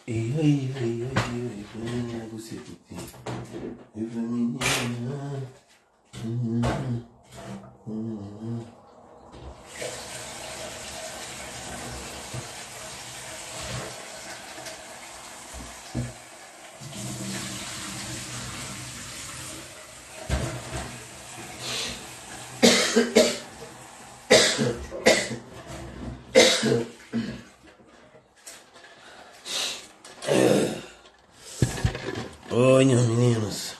Ai, ai, ai, ai, menina, você que tem. Eu pra menina. Hum, hum. Oi, nhas meninas.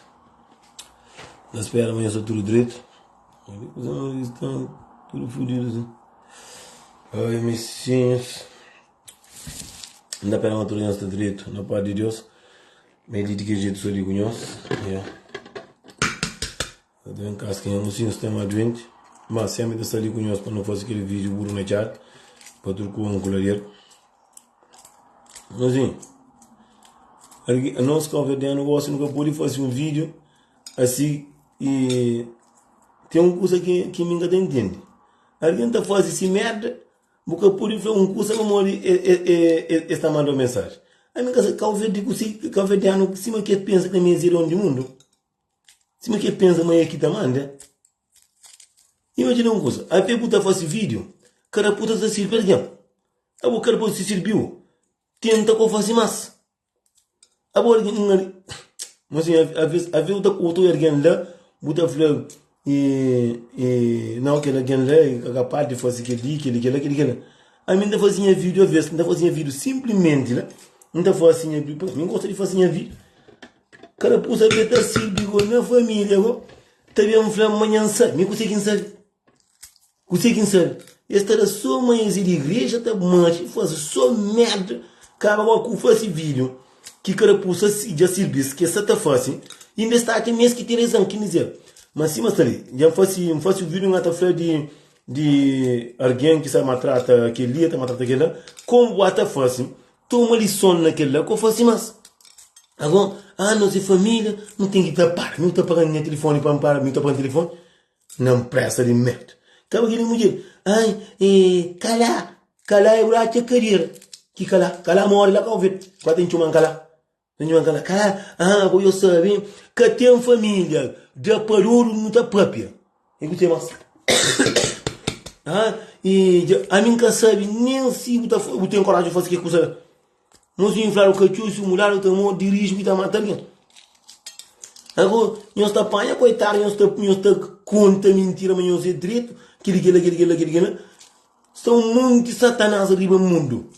Na spera ma nhos sta tudu dretu. Sta tudu fudidu assim. Oi, misinhos. N ta pera ma tudu nhos sta dretu na paz di Deus. Ma é di ki jetu sta li ku nhos. Yeah. Ta ben kas ki nha mosinhu sta ma duenti. Ma sempri ta sta li ku nhos pa nu fasi kel vídeo buru na txada pa turku un kulader. Mosinhu, nos kabuverdianu gosi nu ka pode fasi un vídeo asi i ten un kusa ki ki mi ka ta intende. Algen ta fasi si merda Bu ka pode fla un kusa pamodi es ta manda-u mensaji. Ami N ka sabe, Kauverdi ku si kauverdianu sima ki es pensa ki mi es é donu di mundu? Sima ki es pensa ma é ki ta manda? Imajina un kusa, avé bu ta fase vídiu, kada puta ta sirbi algen. Abo kada puta si sirbiu, tenta ka bu fase mas. Abo algen un algen Mas assim, aves aves bu ta bu ta obi algen la, bu ta fla e e nau kel algen la e ka kapaz di fase kel-li, kel-li, kel-la, kel-li, kel-la. Ami N ta fase nha vídiu aves, N ta fase nha vídiu sinplimenti la, N ta fase nha vídiu, mi N gosta di fase nha vídiu. Kada kusa ke ta sirbi go na família go, ta ben fla-m ma nha N sabe, mi kuse ki N sabe? Kuse ki N sabe? Es ta da so ma es é di igreja ta manxa i fase so merda kaba gosi ku fase video ki karapusa dja sirbi-s ki es sa ta fase inda es ta atxa ma es ki ten rezon ki mizer ma sima sta li dja N fase N fase un video N ta fla di di argen ki sa maltrata kel-li ta maltrata kel-la komu bu ata fase toma lison na kel-la ka bu fase mas ago ah nos é familia nu ten ki ta para mi ta paga nha tilifoni pa N para mi ta paga tilifoni Na npresa di merda. Kaba kel mudjer, ai, e kala, kala e bratxa kadera. Ki kala? Kala mori la Kau Verde. Kua ten txuman kala? Ten txuman kala? Kala, ah, bo yo sabe, ka ten familia, da pa dodu nu ta papia. E ku mas? Ah, e dja, ami N ka sabe nen si bu ta, bu ten koraji di fasi ke kusa la. Mozinhu fladu katxu si mudadu ta mor di risku i ta mata algen. Ago nhos ta panha koitadu nhos ta nhos ta konta mintira ma nhos é dretu kili kila kili kila kili kila. Sta un monti satanás riba mundu.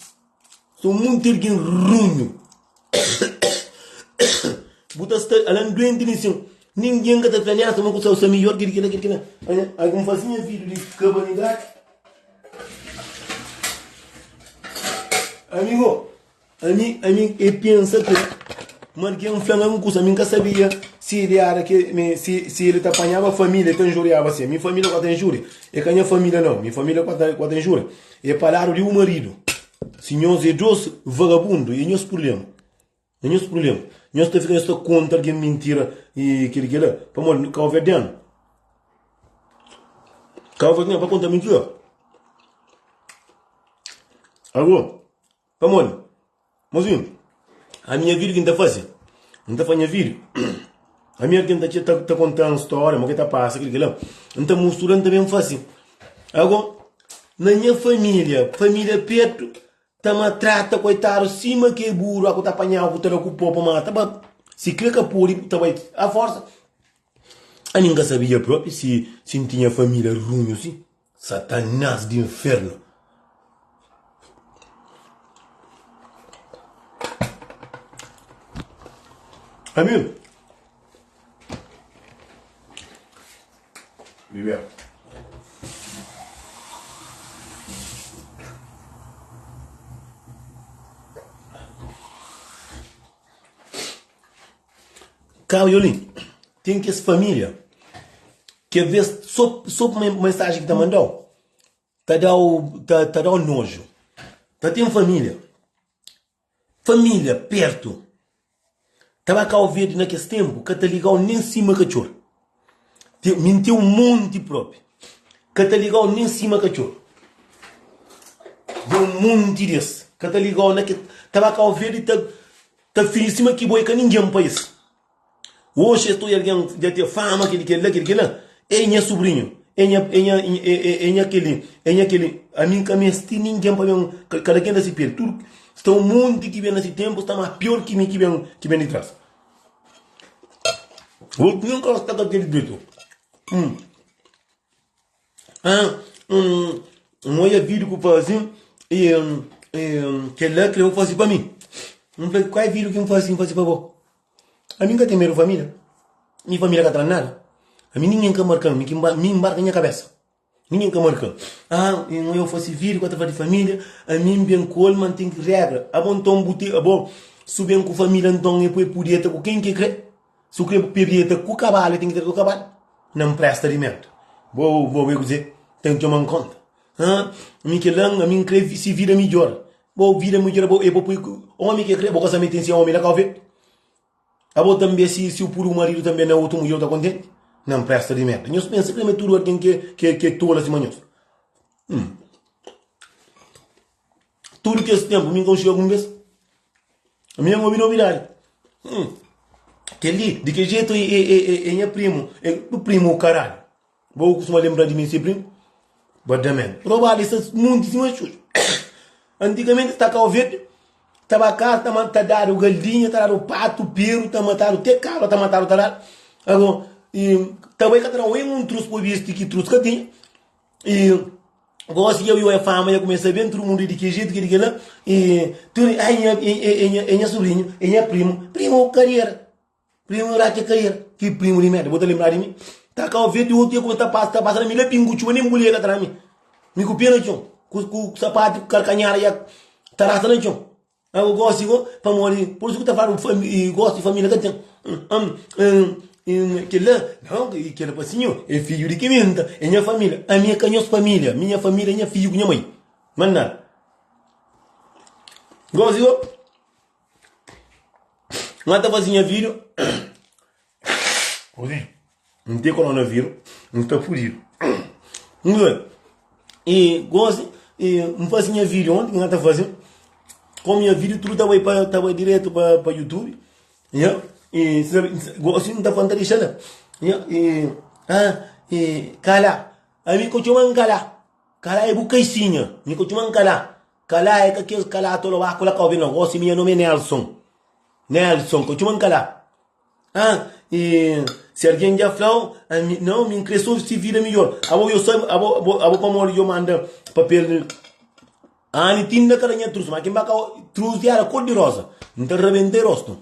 Sta un monti algen runhu. Bu ta sta alan duenti li sin. Ningen ka ta fla nessa ma ku sta midjor kili kila kili kila. Ai ku fasi nha video di kabanidadi. Amigo, ami, ami e pensa ke ma algen fla-m algun kusa, ami N ka sabia si el era ke, me, si, si el ta panhaba familia, el ta injuriaba si. Mi familia ka ta injuria, e ka nha familia nau, mi familia ka ta, ka ta injuria. E pa ladu di bu maridu. Si nhos e dos vagabundu, e nhos prublema. E nhos prublema. Nhos ta fika, nhos ta konta algen mintira i kili kila, pamodi kauverdianu, kauverdianu pa konta mintira. Ago, pamodi? Mozinhu, ami nha vídiu ki N ta faze, N ta faze nha vídiu, ami algen ta txega ta konta-m stória, mo ke ta pasa, kili kila, N ta mustura, N ta ben faze. Ago, na nha família, família pertu, ta maltrata koitadu sima ke buru aku ta panhau ku ta da ku po pa mata ba si kre ka pode ta bai a forsa ami nka sabia propi si si ntinha familia runhu si satanás di infernu. Ami Bibia. Kau yo li ten kes familia ki aves so so mensajen ki ta mandau ta dau ta ta dau nojo ta ten familia Família pertu ta ba Kau Verdi na kes tenpu ka ta ligau nen sima katxor. Mi N ten un monti propi ka ta ligau nen sima katxor. Ten un monti des ka ta ligau na ke. Ta ba Kau Verdi ta ta finji sima ki bo é ka ningen pa es. Oxi es ta odja algen dja ten fama kel-li kel-la kel-li kel-la é nha subrinhu é nha é nha é nha kel-li é nha kel-li. Ami N ka meste ningen pa ben kada ken da si peli. Tudu sta un monti ki ben na si tenpu sta más pior ki mi ki ben ki ben di tras. Otu nen ka sta ka kel dretu. N odja vídiu ku faze i kel-la krê faze pa mi. N fla, Kual vídiu ki N faze ki N faze pa bo? Ami N ka ten medu família. Mi família ka tra-m nada. Ami ningen ka marka-m, mi ki mi N marka nha kabésa. Ningen ka marka-m. N odja faze vídiu ka ta fla di família, ami N ben ku el ma N ten ki regra. Abo nton bu ten, abo su ben ku família nton e pode eta ku ken ki e kre. Si bu kre perde ta ku kabalu, e ten ki tra ku kabalu. Na npresta di merda. Bo bo bai kuze? Ten ki txoma-m konta. Ha? Mi kel-la, ami N kre si vida midjora. Bo vida midjora, bo e bo pui omi ki kre, bo ka sa mi ten si omi la kau verde. Abo tanbe si si bu pudi bu maridu tanbe na otu mudjer bu ta kontenti? Na npresta di merda. Nhos pensa kre ma tudu algen ke ke ke tola sima nhos. Hum. Tudu kes tenpu mi N konxe algun bes. Ami N obi nobidadi. Hum. Kel-li, di kel jetu é, é, é, é nha primu. É bu primu karalhu. Bo kustuma lenbra di mi se primu? Bardamenti. Robadu es sta munti sima xuxu. Antigamenti sta Kau Verdi, ta ba kasa, ta, ta dadu galinha, ta dadu patu, peru, ta matadu te kabra, ta matadu, ta dadu. Ago, e, ta bai ka ta da oi un trus pa bisti ki trus ka tinha. E gosi dja oiu fama dja kumesa ben tudu mundu di ki jetu ki di kila e tudu ai nha e nha e nha sobrinhu e nha primu primu kariera primu ratxa kariera ki primu di merda bo ta lembra di mi ta kau verde otu dia kuma ta pasa ta pasa na mi la pingu txuba nen bulia ka ta na mi mi ku pé na txon ku ku sapatu ku karkanhada ya ta rasta na txon Ago gosi go pamodi por isu ku ta fladu gosi di familia ka ten kila nau kel rapasinhu é fidju di kimenta é nha familia ami é ka nhos familia mi nha familia é nha fidju ku nha mai mas nada gosi go N ta fazi nha video N ten koronaviru N sta fudidu I gosi N fazi nha video onti ki N ta fazi Komu nha video tudu ta bai pa ta bai diretu pa pa youtube nha I gosi N ta fla N ta dexa la nha I I kala ami ka txoma-m kala kala é bu kaixinha mi ka txoma-m kala kala é ka kes kala tolobaku la ka obi nau gosi mi nha nomi é Nelson Nelson ka txoma-m kala. Ah, e si algen dja fla-u, ami, nau, mi N kre so si vida midjor. Abo yo sabe, abo, abo, abo pamodi yo manda papel Ani ti inda ka da nha trus, ma kin ba ka trus di era kor di rosa. N ta rabenta e rostu.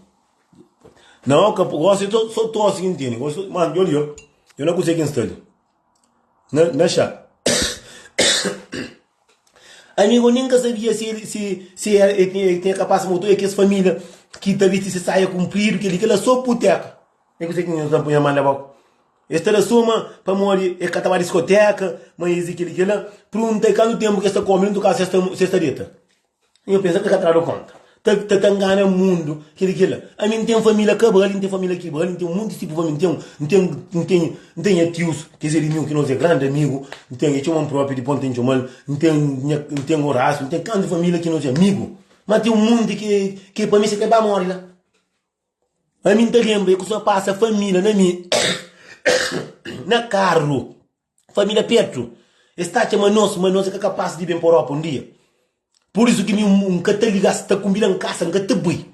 Nau, ka gosi so, so tosi ki N tene. Gosi, ma, yo li yo. Yo na kuse ki N sta li. Na, na xa. Amigo nin ka sabia si el si si el tinha el tinha kapas moto é kes família ki ta bisti se saia kunpridu kel-li kel-la so puteka é kuzê ki nhos ta punha manda bok es ta da so ma pamodi es ka ta ba diskoteka ma es é kel-li kel-la prunta é kantu tenpu ki es ta kome dentu kasa si es ta deta Nho pensa ka tradu konta. Ta ta ta ngana mundu kel kel la. Ami N ten família ka bali, N ten família ki bali, N ten munti tipu família, N ten N ten N ten N ten nha tius, kes é di mi ki nos é grandi amigu, N ten e txoma-m propi di ponta N txoma-l, N ten nha N ten Horácio, N ten kantu família ki nos é amigu. Ma ten un munti ki ki pa mi se kre ba móre la. Ami N ta lenbra e kustuma pasa família na mi na karu. Família pertu, es ta atxa ma nos, ma nos é ka kapas di ben pa Europa un dia. Pur isu ki mi N ka ta liga-s, ta kunbida-m kasa, N ka ta bai.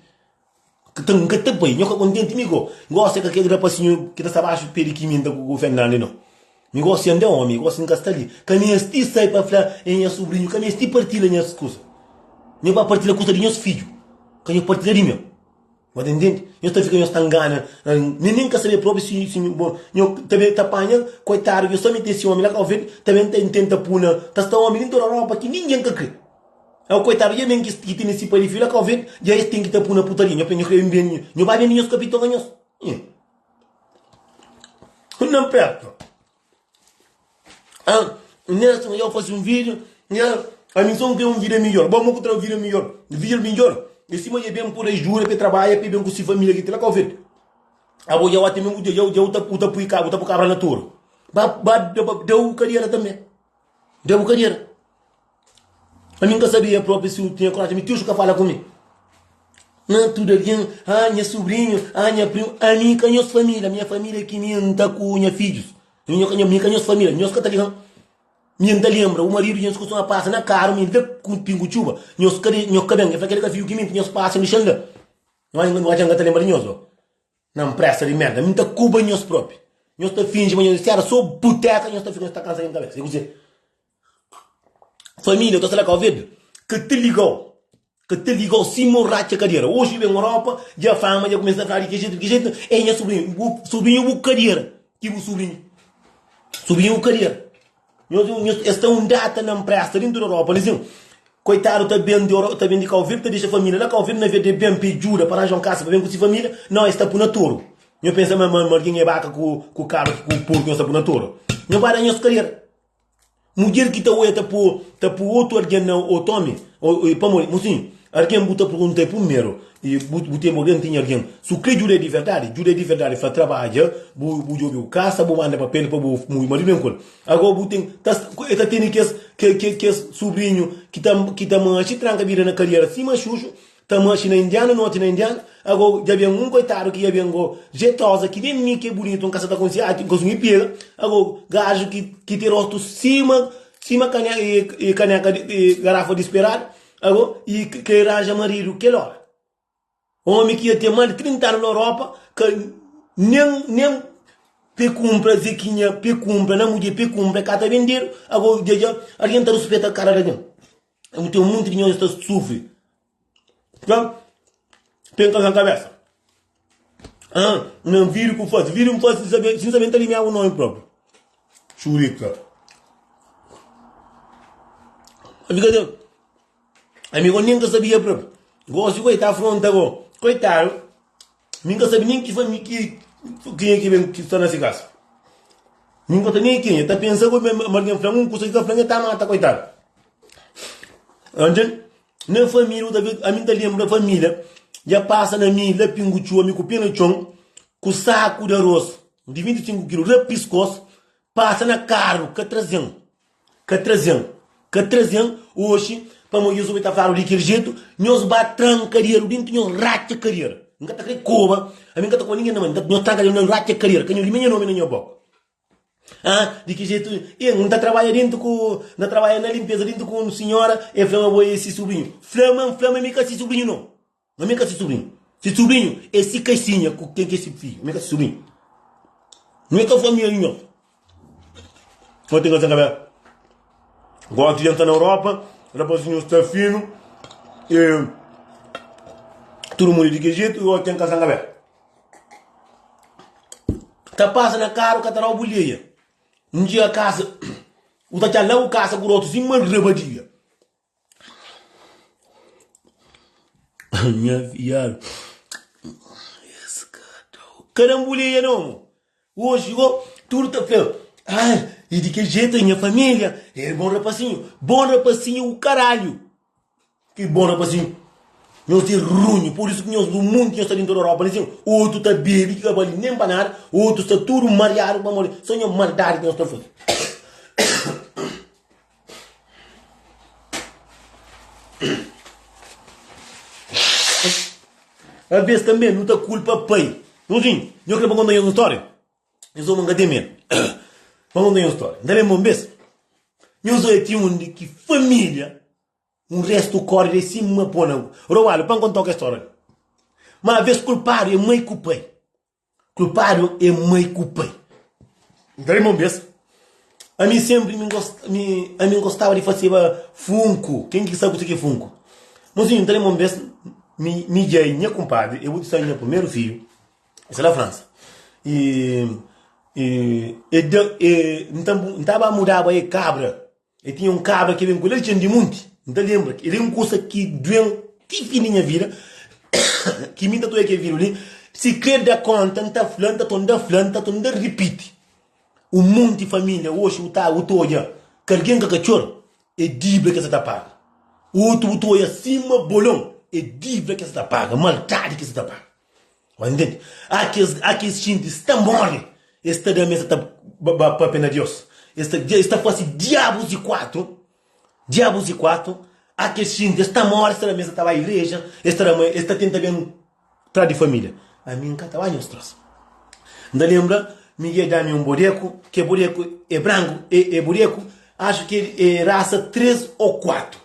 N ka ta bai. Nho ka kontenti mi go. N gosta ka kel rapasinhu ki ta sta baxu pe di Kiminta ku Fernandi no. Mi gosi anda omi, gosi N ka sta li. Ka mesti sai pa fla é nha subrinhu, ka mesti partila nhas kusa. Nho ba partila kusa di nhos fidju, ka nho partila di meu. Bo ta intende? Nhos ta fika nhos ta ngana. Mi nen ka sabe propi si si bo nho ta ben ta panha koitadu ki so mi ten si omi la Kau Verde ta ben ta intenta puna ta sta omi dintu da ropa ki ningen ka kre. Au koitadu dja ben ki ki tene si pai di fi la Kau Verde dja es ten ki ta puna putaria. Nho nho kre ben nho ba bende nhos kapiton a nhos. Nan pertu. Ah, Nelson, eu faço um vídeo, nha, a missão que é um vida melhor. Bom, mo tra vida melhor. Vida melhor. E cima de bem por ajuda pe trabalha, pe bem com si família que te lá convite. Abo já até mesmo já já uta uta pui cabo, uta cabra na touro. Ba ba deu cadeira também. Deu cadeira. A mim nunca sabia próprio se eu tinha coragem. Mi tio que fala comigo. Na tudu algen, ah nha subrinhu, ah nha primu, ami ka nhos família, minha família ki mi N ta ku nha fidjus, mi ka nhos família, nhos ka ta liga-m. Mi N ta lenbra, bu maridu nhos kustuma pasa na karu, mi la ku pingu txuba, nhos ka nhos ka ben, el fla kel-li ka fiu ki mi, nhos pasa mi dexa-m la. N odja N ka ta lenbra di nhos o. Na npresa di merda, mi N ta kuba nhos propi. Nhos ta finji ma nhos é séra, so buteka nhos ta fika nhos ta kansa nha kabesa. É kuzê? Família, ta sta la Kau Verdi, ka ta ligau, ka ta ligau sima un ratxa kadera. Oji ben Europa, dja fama dja kumesa ta fla di ki jetu, di ki jetu, é nha subrinhu. Bu subrinhu bu kadera, ki bu subrinhu? Subrinhu bu kadera. Nhos, nhos, es ta un data na npresa dintu di Europa, li sin. Koitadu ta ben di ta ben di Kau Verdi, ta dexa família la Kau Verdi, na vez di ben pa e djuda pa ranja un kasa pa ben ku si família, nau, es ta pui na toru. Nho pensa ma, ma, ma algen é baka ku, ku kabra ku porku, nhos ta pui na toru. Nho ba da nhos kadera. Mudjer ki ta oia ta po ta po otu algen na otu omi pamodi mosinhu algen bu ta pergunta e primeru i bu bu ten algen tinha algen su kre djuda di verdadi djuda di verdadi fla trabadja bu bu djobi bu kasa bu manda papel pa bu maridu ben ku el ago bu ten ta e ta tene kes ke kes subrinhu ki ta ki ta manxi tranka bida na kariera sima xuxu Ta manxi na indiana, noti na indiana Ago dja ben un koitadu ki dja ben go Jetoza ki nen mi ki é bunitu N ka sa ta konsi ati N konsigi pega Ago gaju ki ki ten rostu sima sima kane e kaneka di garafa disperadu Ago i ke ranja maridu kel ora Omi ki dja ten mas di 30 anu na Europa ka nen nen pe kunpra zekinha pe kunpra na mudjer pe kunpra ka ta bendedu Ago dja dja algen ta ruspeta kara di algen. Eu tenho muito dinheiro está sufre. Então, tem que na cabeça. Ah, não viro que faz, viro faz sem saber, sem saber tá o nome próprio. Churica. Fica de, amigo nem que sabia próprio. Gosto de coitado afronta go. Coitado. Mi ka sabe nen ki família ki kenha ki ben ki sta na se kasa. Mi ka ta nen kenha. Ta pensa ku ma algen fla un kusa ki ka fla nha ta mata koitadu. Ntende? Na família, ta ve, ami ta lenbra família dja pasa na mi la pingu txu ami ku pé na txon ku saku di aros di 25 kilu la piskos pasa na karu ka trazen. Ka traze-m, ka traze-m oxi Pamodi nhos obi ta fladu di kel jetu Nhos ba tra-m kadera Dentu nhos ratxa kadera N ka ta kre koba Ami N ka ta koba ningen na mai Nhos tra-m kadera Nhos ratxa kadera Ka nhos limia nha nomi na nha boka Ah, di ki jetu E, N ta trabadja dentu ku N ta trabadja na linpeza dentu ku un sinhora E fla ma bo é si subrinhu Fla ma N fla ma mi ka si subrinhu no Ma mi ka si subrinhu. Si subrinhu é si kaixinha ku ken ki é si fidju. Mi ka si subrinhu. Mi ka família di nho. Nho ten ka kabesa. Gosi dja nsta na Europa, rapazinhu sta finu, e tudu mundu di ki jetu, e ten ka sen kabesa. Ta pasa na karu ka ta dau buleia. Un dia kasa, u ta txal la u kasa ku rotu sima rabadia. Nha viadu Kada mulher não mo Hoje go tudo ta fla Ah, e de que jeito é minha família É bom rapazinho Bom rapazinho o caralho Que bom rapazinho Nhos é runho, por isso que nhos do mundo nhos sta dentro da Europa, assim, outro tá bebe que ka vale nem pa nada, outro sta tudo mariado pa morrer, só nhos maldade que nhos ta fazer. Alvês tanbê nu ta kulpa pai. Nhozinhu, nho krê pa N konta nhos un stória? Nhos obi, N ka ten medu. Pa N konta nhos un stória. N ta lenbra un bês, nhos odja ti undi ki família, un réstu kóre di sima pô na robadu. Pa N konta-u kel stória li. Má alvês kulpadu é mai ku pai. Kulpadu é mai ku pai. N ta lenbra un bês, ami sénpri mi mi ami N gostaba di faseba funku. Ken ki sabe kuzê ki é funku? Mozinhu, N ta lenbra un bês, mi mi dja nha kunpadri, e bu sai nha primeru fidju, e sta na Fransa. E e e da e N ta N ta ba mudaba e kabra. El tinha un kabra ki ben ku el, el txen di munti. N ta lenbra, el é un kusa ki duen ti fin di nha vida, ki mi N ta toia kel vídiu li, si kre da konta, N ta fla, N ta torna fla, N ta torna ripiti. Un monti família oxi bu ta bu ta odja ka algen ka katxor, é dívida ki es sa ta paga. Otu bu ta odja sima bolon, é dívida ki es sa ta paga, maldadi ki es sa ta paga. Ba ntende? Há kes, há kes xinti sta morre, es ta da mesa ta ba papia na Deus. Es ta, es ta fasi diabus di kuatu, diabus di kuatu. A kes xinti, es ta móre, es ta da ma es ta ba igreja, es ta da ma es ta tenta ben tra di família. Ami N ka ta ba nhos tras. N ta lenbra Miguel da-mi un bodeku, ke bodeku é branku, é bodeku, axu ki é rasa 3 ô 4.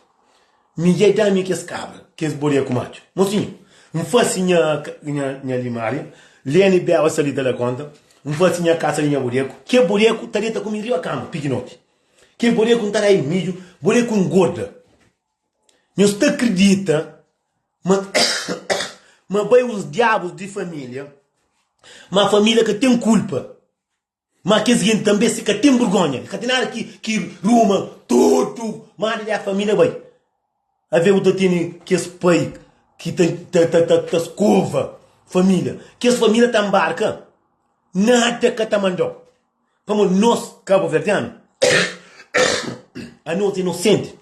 Miguel da-mi kes kabra, kes bodeku matxu. Mosinhu, N fase nha nha limária, Leni Beba sta li ta da konta, N fase nha kasa di nha bodeku, ke bodeku ta deta ku mi riba kama, pikinoti. Kel bodeku N ta da-i midju, bodeku ngorda. Nhos ta kridita ma ma bai uns diabus di familia, ma familia ka ten kulpa, ma kes genti tanbe si ka ten burgonha, ka ten nada ki ki ruma tudu manda di familia bai. Ave bu ta tene kes pai ki ta ta ta ta ta skova familia, kes familia ta nbarka nada ka ta mandau. Pamodi nos kabuverdianu anos é inosenti,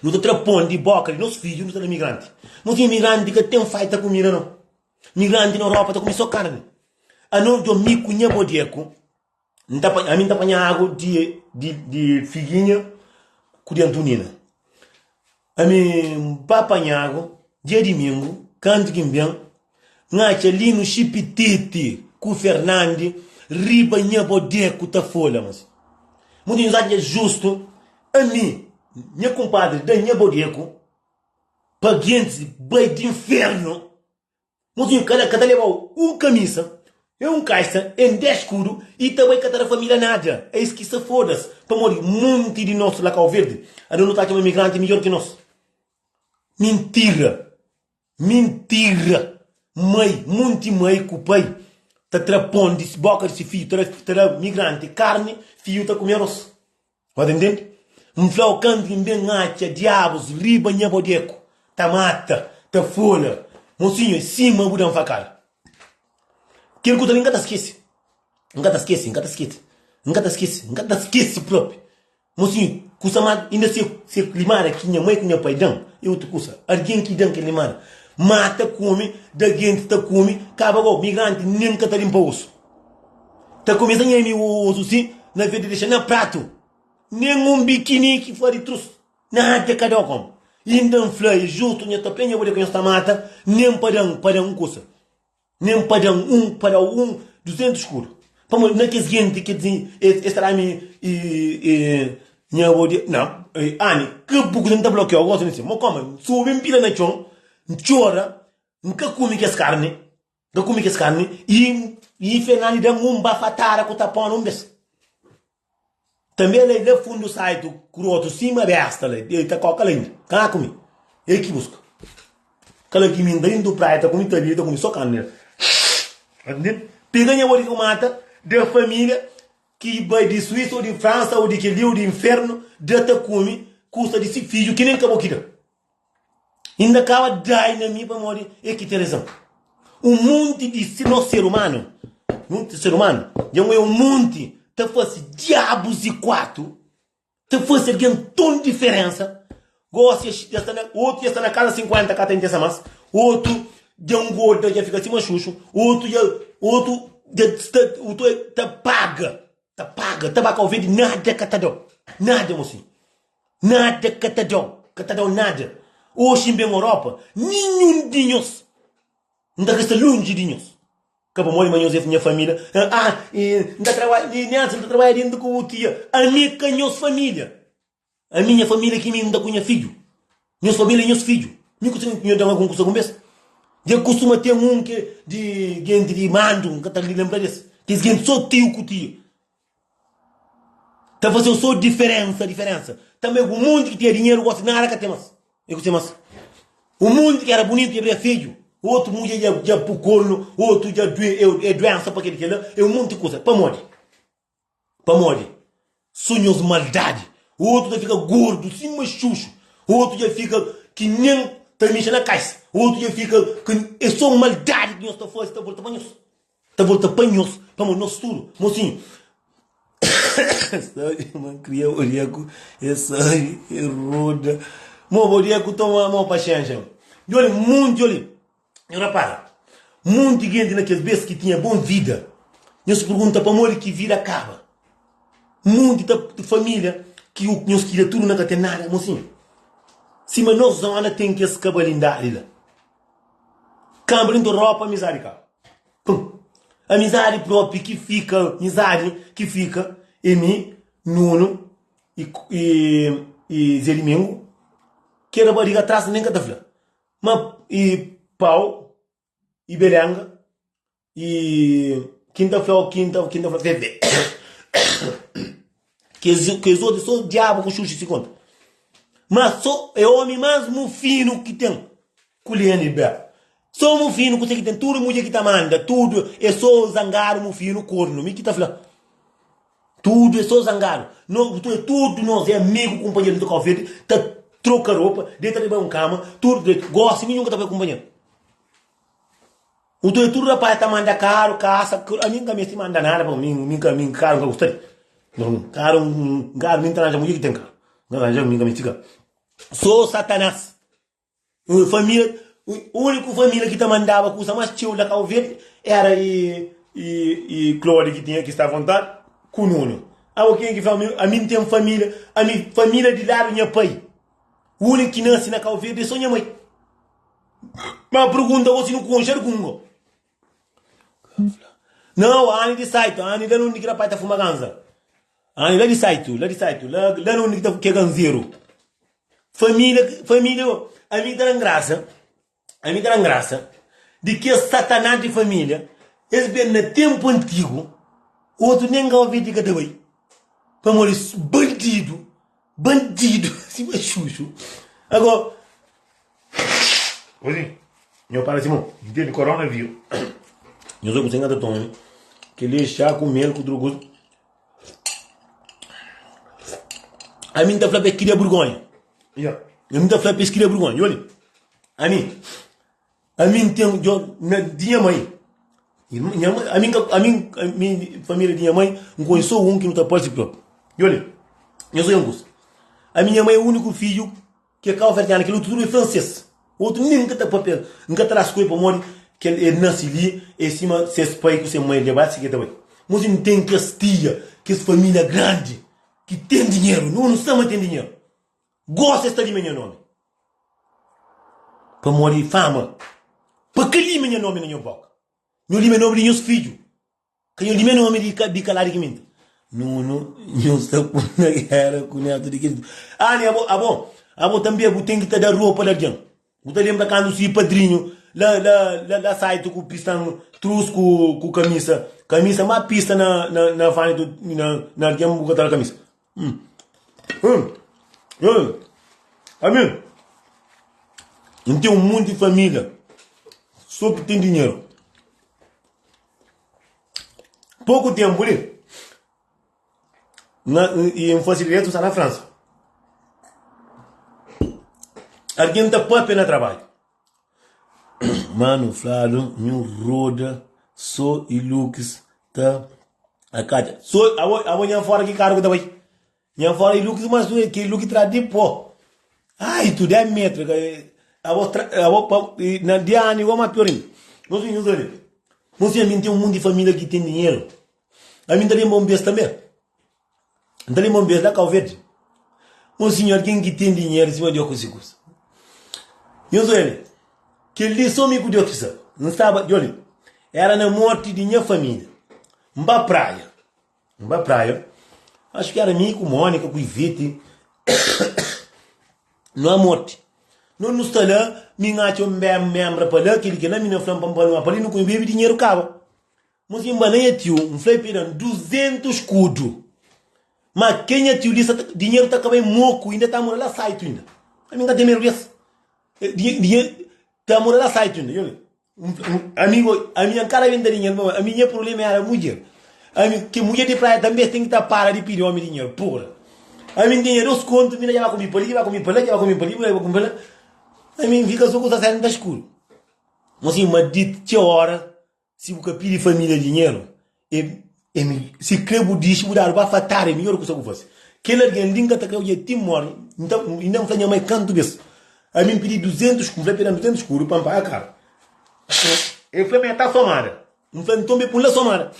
nu ta tra pon di boka di nos fidju nu ta da migranti. Nos imigranti ka ten faita kumida no. Migranti na Europa ta kume so karni. Anos djo mi ku nha bodeku, N ta ami N ta panha agu di di di figinha ku di Antonina. Ami N ba panha agu dia dimingu kantu ki N ben N atxa li nu Xipititi ku Fernandi riba nha bodeku ta fola mas Munti nhos atxa justu ami nha kunpadri da nha bodeku pa gentis bai di infernu Munti kada ka ta lebau un kamisa e un kaisa en 10 skudu i ta bai ka ta da familia nada es ki sa fodas pamodi munti di nos la Kau Verdi anu nu ta atxa ma imigranti midjor ki nos mintira. Mintira! Mai, munti mai ku pai ta tra pon di boka di si fidju, ta da, ta da migranti karni, fidju ta kume aros. Ba ta ntende? N fla-u, kantu ki N ben atxa diabus riba nha bodeku, ta mata, ta fola, mosinhu, é sima bu da-m fakada. Kel ku ta li N ka ta skese. N ka ta skese, N ka ta skese, N ka ta skese, N ka ta skese propi. Mosinhu, kusa ma inda se se limária ki nha mai ku nha pai dan é otu kusa. Algen ki dan kel limária ma ta kume, da gentis ta kume, kaba go migranti nen ka ta limpa osu. Ta kumesa nhemi osu si na vez di dexa na pratu. Nen un bikini ki fla di trus nada ka da kom. Inda N fla é justu nha ta prenha bo de ku nhos ta mata nen pa dan pa dan un kusa. Nen pa da-m un, pa da-u un, duzentus skudu. Pamodi na kes genti ki di es, es ta da-mi i, i, nha bo di, na, i, ami, ka bu kuza, N ta blokiau gosi nsin. Mo koma, N subi, N pila na txon, N txora, N ka kume kes karni, N ka kume kes karni, i, i Fernandi da-m un bafatara ku tapona un bes. Tanbe la la fundu saitu kurotu sima besta la el ta koka la inda ka kumi el ki buska kala ki mi nta indu praia ta kumi ta bibi ta kumi so karni la pega nha bodi ku mata da familia ki bai di suisa ou di fransa ou di keli ou di infernu da ta kumi kusa di si fidju ki nen ka bo ki da. Inda kaba dai na mi pamodi é ki ten rezon. Un monti di nos ser umanu, monti ser umanu, dja un é un monti ta fase diabus i kuatu, ta fase algen ton diferensa. Gosi dja sta na, otu dja sta na kaza 50 ka ta intesa mas, otu dja ngorda dja fika sima xuxu, otu dja, otu dja sta, otu ta paga, ta paga, ta ba Kau Verdi nada ka ta dau, nada mosinhu. Nada ka ta dau, ka ta dau nada. Oxi N ben Europa, ninhun di nhos, N ta ka sta lonji di nhos. Ka pamodi ma nhos é nha família. Ah, N ta trabadja, Nelson, N ta trabadja dentu ku bu tia. Ami ka nhos família. Ami nha família ki mi N ta ku nha fidju. Nhos família é nhos fidju. Mi ku nhos dan algun kusa algun bes? Dja kustuma ten un ke di genti di mandu, N ka ta lenbra des. Kes genti so tiu ku tia. Ta faze-u so diferensa, diferensa. Tanbe ku munti ki tinha dinheru gosi nada ka ten mas. E kuse mas? Un munti ki era bunitu dja bira fedju, otu mudjer dja dja pu kornu, otu dja due e duensa pa kel kela, e un munti kusa. Pamodi? Pamodi? So nhos maldadi. Otu ta fika gordu sima xuxu, otu dja fika ki nen ta mixa na kaisa, otu dja fika ki e so maldadi ki nhos ta faze ta volta pa nhos. Ta volta pa nhos, pamodi nos tudu, mosinhu. Sabe, ma kria bodeku, e sabe, e roda. Mo bodeku toma mo paxénxa. Djoli, munti, djoli, nhu rapara, munti genti na kes bes ki tinha bon vida, nhos pergunta pamodi ki vida kaba. Munti ta família ki nhos kria tudu na ka ten nada, mosinhu. Sima nos zona ten kes kabalindadi la. Kanbra inton ropa amizadi kaba. Pum. Amizadi propi ki fika, amizadi ki fika e mi, Nuno i i i Zé Dimingu, ki era bariga atras nen ka ta fla. Ma i Pau i Belenga i kin ta fla kin ta kin ta fla Fefe. Kes kes otu so diabu ku xuxi si konta. Ma so é omi mas mufinu ki ten ku Lene Bel. So mufinu kuse ki ten tudu mudjer ki ta manda tudu é so zangadu mufinu kornu mi ki ta fla. Tudu é so zangadu. No tudu nos é amigu kunpanheru nu ta kau verde ta troka ropa deta riba un kama tudu dretu gosi ninhun ka ta bai kunpanheru. Nton e tudu rapaz ta manda karu, kasa, ami nka mesti manda nada pa mi, mi ka mi karu nka gosta di. Karu karu mi nta ranja mudjer ki ten karu. Nka ranja mi nka mesti karu. So satanas. Familia, uniku familia ki ta mandaba kusa mas txeu la Kau Verdi era i i i Clódia ki tinha ki sta vontadi ku Nuno. Abo kenha ki fla ami ami nten familia, ami familia di ladu nha pai. Uniku ki nasi na Kau Verdi é so nha mai. Ma pergunta go si nu konxe algun go. Não, ani di saito, ani la nundi ki rapaz ta fuma ganza. Ani la di saito, la di saito, la la nundi ki ta ki é ganzeru. Família, família, ami ta dan grasa, ami ta dan grasa di kes satanás di família, es ben na tempu antigu, otu nen ka obi di ka ta bai. Pamodi bandidu, bandidu, sima xuxu. Agora, Ozi, nho para Simon, N tene koronavírus. Nho sabe kuzê ki N ta toma? Kel-li é xá ku mel ku trukus. Ami N ta fla pa es kria burgonha. Ya. Ami N ta fla pa es kria burgonha. Oli, ami, ami N ten, djo, na, di nha mai. Nha mai, ami N ka, ami, ami, família di nha mai, N konxe sô un ki nu ta parse propi. Oli, nho sabe un kuza? Ami nha mai é úniku fidju Ki é kauverdianu, kel otu tudu é fransês. Otu nen ka ta papia, N ka ta da-s ku el pamodi kel el nase li, é sima ses pai ku se mai leba-l si ki el ta bai. Mos N ten kes tia, kes família grandi ki ten dinheru, no nu sta ma ten dinheru. Gosi es ta limia nha nomi pamodi fama. Pa ka limia nha nomi na nho boka, nho limia nomi di nhos fidju. Ka nho limia nomi di di kaladi ki minta. Nunu nho sta ku na gera ku netu di kel. Ani abo abo abo tambe bu ten ki ta da ropa di algen. Bu ta lembra kandu si padrinhu la la la la saitu ku pistan trus ku ku kamisa kamisa ma pista na na na fani tu na na algen bu ka ta da kamisa. Hum hum hum ami N ten un monti familia so ki ten dinheru. Pouku tempu li, na, i N fasi diretu, N sta na Fransa. Algin ta papia na trabadju. Manu fladu nhu roda so Hilux ta akadja. So, abo, abo nha fora ki karu ki ta bai. Nha fora Hilux mas tu ki Hilux tra di po. Ai, tu 10 metru. Abo, tra, abo, pa, na dia ani igual ma pior inda. Nos nhos ali. Nos ami tem um monte de família que tem dinheiro. Ami ta lembra um bes também. N ta lembra um bes lá Cabo Verde. Um senhor quem que tem dinheiro em cima de outras coisas. Nhos olha, kel li só mi ku Deus ki sabe. N staba, olha, era na morte di nha família. N ba praia. N ba praia, acho ki era mi ku Mónica, ku Ivete, nu a morte. No nu sta la, mi N atxa un membra pa la, kel-li kel-la, mi na fla-m pa N pa nu pa li, nu kume bebe, dinheru kaba. Mos N ba na nha tiu, N fla-l pa el da-m 200 skudu. Ma kel nha tiu li, sa ta, dinheru ta kaba-i moku, inda ta mora la saitu inda. Ami N ka ten medu des. Dinheru ta mora la saitu inda. Amigo, ami N ka rabenta dinheru pamodi ami nha problema era mudjer. Ami, ke mudjer di praia tanbe es ten ki ta para di pidi omi dinheru, pora. Ami N tinha dos kontu, mi na dja ba ku mi pa li, dja ba ku mi pa la, dja ba ku mi pa li, dja ba ku mi pa la. Ami N fika so ku sa senta skuru. Mosinhu, ma di txeu ora Si bu ka pidi familia dinheru, e e mi si kre bu dixi bu dadu bafatada e midjor kusa ku fasi. Kel algen li N ka ta kre odja ti mori. N ta inda N fla nha mai kantu bes ami N pidi 200 N fla pe dan 200 kuru pa N paga karu. El fla ma e ta somada. N fla nton be pun la somada.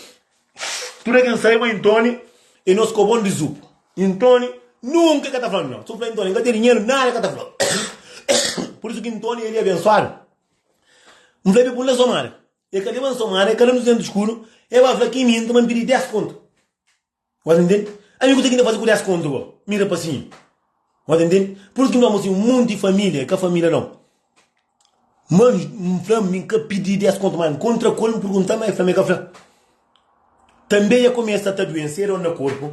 Tudu algen sabe ma Ntoni e nos kobon di zupu. Ntoni nunka e ka ta fla nau. Si bu fla Ntoni N ka ten dinheru nada e ka ta fla. Pur isu ki Ntoni el é abensuadu. N fla-be bu la somada. E ka leba-m somada, e ka da-m 200 skuru, e ba fla ki mi N ta ba-m pidi 10 kontu. Bo ta ntende? Ami kuzê ki N ta faze ku 10 kontu bo? Mi rapasinhu. Bo ta ntende? Pur isu ki N fla-m asin, un monti família, e ka família nau. Ma N fla mi N ka pidi 10 kontu, ma N kontra ku el, N pergunta-l, ma e fla ma e ka fla. Tanbe dja kumesa ta duense, dor na korpu,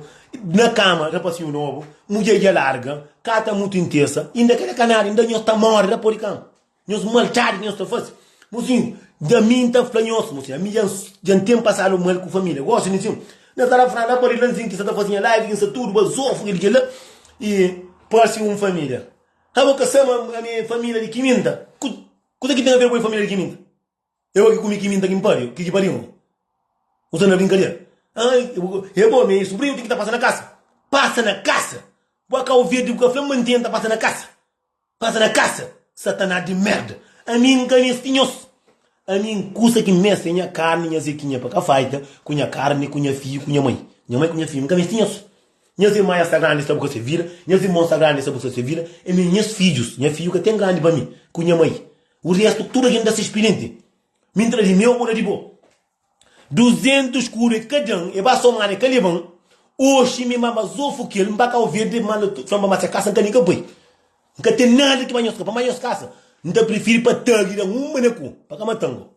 na kama, rapasinhu nobu, mudjer dja larga, ka ta mutu intesa, inda kel-la ka nada, inda nhos ta móre la pode kama. Nhos maldadi ki nhos ta faze. Mosinhu, dja mi N ta fla nhos, mosinhu, ami dja dja N ten pasadu mal ku família. Gosi nisin, N ta ta fla la pa di la nsin ki sa ta faze nha live, ki N sta tudu bazofu, kel kel la, i parse un família. Abo ka sabe ma ami é família di Kiminta? Kuze ki ten aver ku é família di Kiminta? Eu ki kumi kiminta ki N pari, ki ki pari-m? Bu sta na brinkadera? Ai, é bo mi é sobrinhu ten ki ta pasa na kasa. Pasa na kasa? Bu a Kau Verdi bu ka fla-m ma N ten ta pasa na kasa? Pasa na kasa? Sataná di merda! Ami N ka meste nhos. Ami N kusa ki N meste é nha karni, nha zekinha pa ka faita ku nha karni, ku nha fiju, ku nha mai. Nha mai ku nha fiju, N ka meste nhos. Nhas irman ya sta grandi sta buska se vida, nhas irmon sta grandi sta buska se vida, e mi nhas fijus, nha fiju ka ten grandi pa mi, ku nha mai. U restu tudu algen da se spirienti. Mi N tra di meu, bo da di bo. 200 kudu e ka dan, e ba somadu e ka leban. Oxi mi mama zofu kel, N ba Kau Verdi e manda fla-m pa ma se kasa N ka nin ka bai. N ka ten nada ki ba nhos ka, pa ma nhos kasa. N ta prifiri pa tagi dan un maneku pa ka matan go.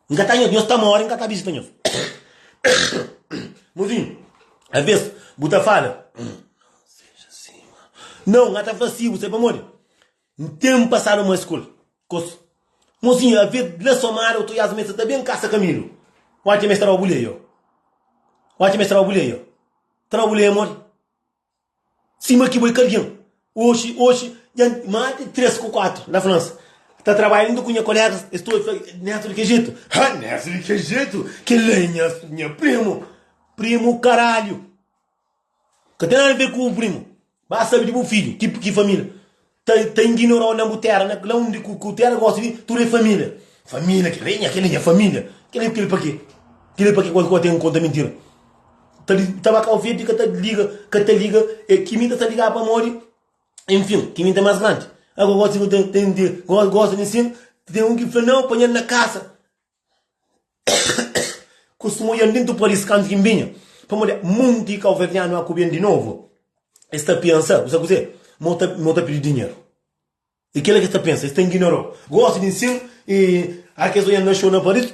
N ka ta nhos, nhos ta mori N ka ta visita nhos. Mozinhu, aves bu ta fala, Nau, N ka ta fla si, bu sabe pamodi? N ten pasadu mas ku el. Kos. Mozinhu, aves la somada otu ias mesa ta ben kasa Kamilu. Watcha mes traba buleia. Watcha mes traba buleia. Traba buleia modi? Sima ki bo é ka algen. Oxi, oxi, dja N mati 3 ku 4 na Fransa. Ta trabadja inda ku nha kolegas, es tudu fla, Neto di ki jetu? Ha, Neto di ki jetu? Kel-la é nha, nha primu. Primu karalhu. Ka ten nada a ver ku bu primu. Ba sabe di bu fidju, ki, ki família. Ta, ta ignorau na bu tera, na, la undi ku, ku tera gosta di, tudu é família. Família, kel-la é nha, kel-la é nha família. Kel-la é kel-la pa ke? Kel-la é pa ke ku ku ten konta mintira? Ta, ta ba Kau Verdi ka ta liga, ka ta liga, é ki mi ta ta liga pamodi, enfin, ki mi ta más grandi. Agora gosta di ten, ten, ten, gosta di sin, ten un ki fla nau, panha-l na kasa. Kustuma oian dentu Paris kantu ki N binha, pamodi munti kauverdianu a ku ben di novu, es ta pensa, bu sabe kuzê? Ma u ta, ma u ta pidi dinheru. E kila ki es ta pensa, es ta inginorau. Gosi di nsin, e a kes oian na xou na Paris,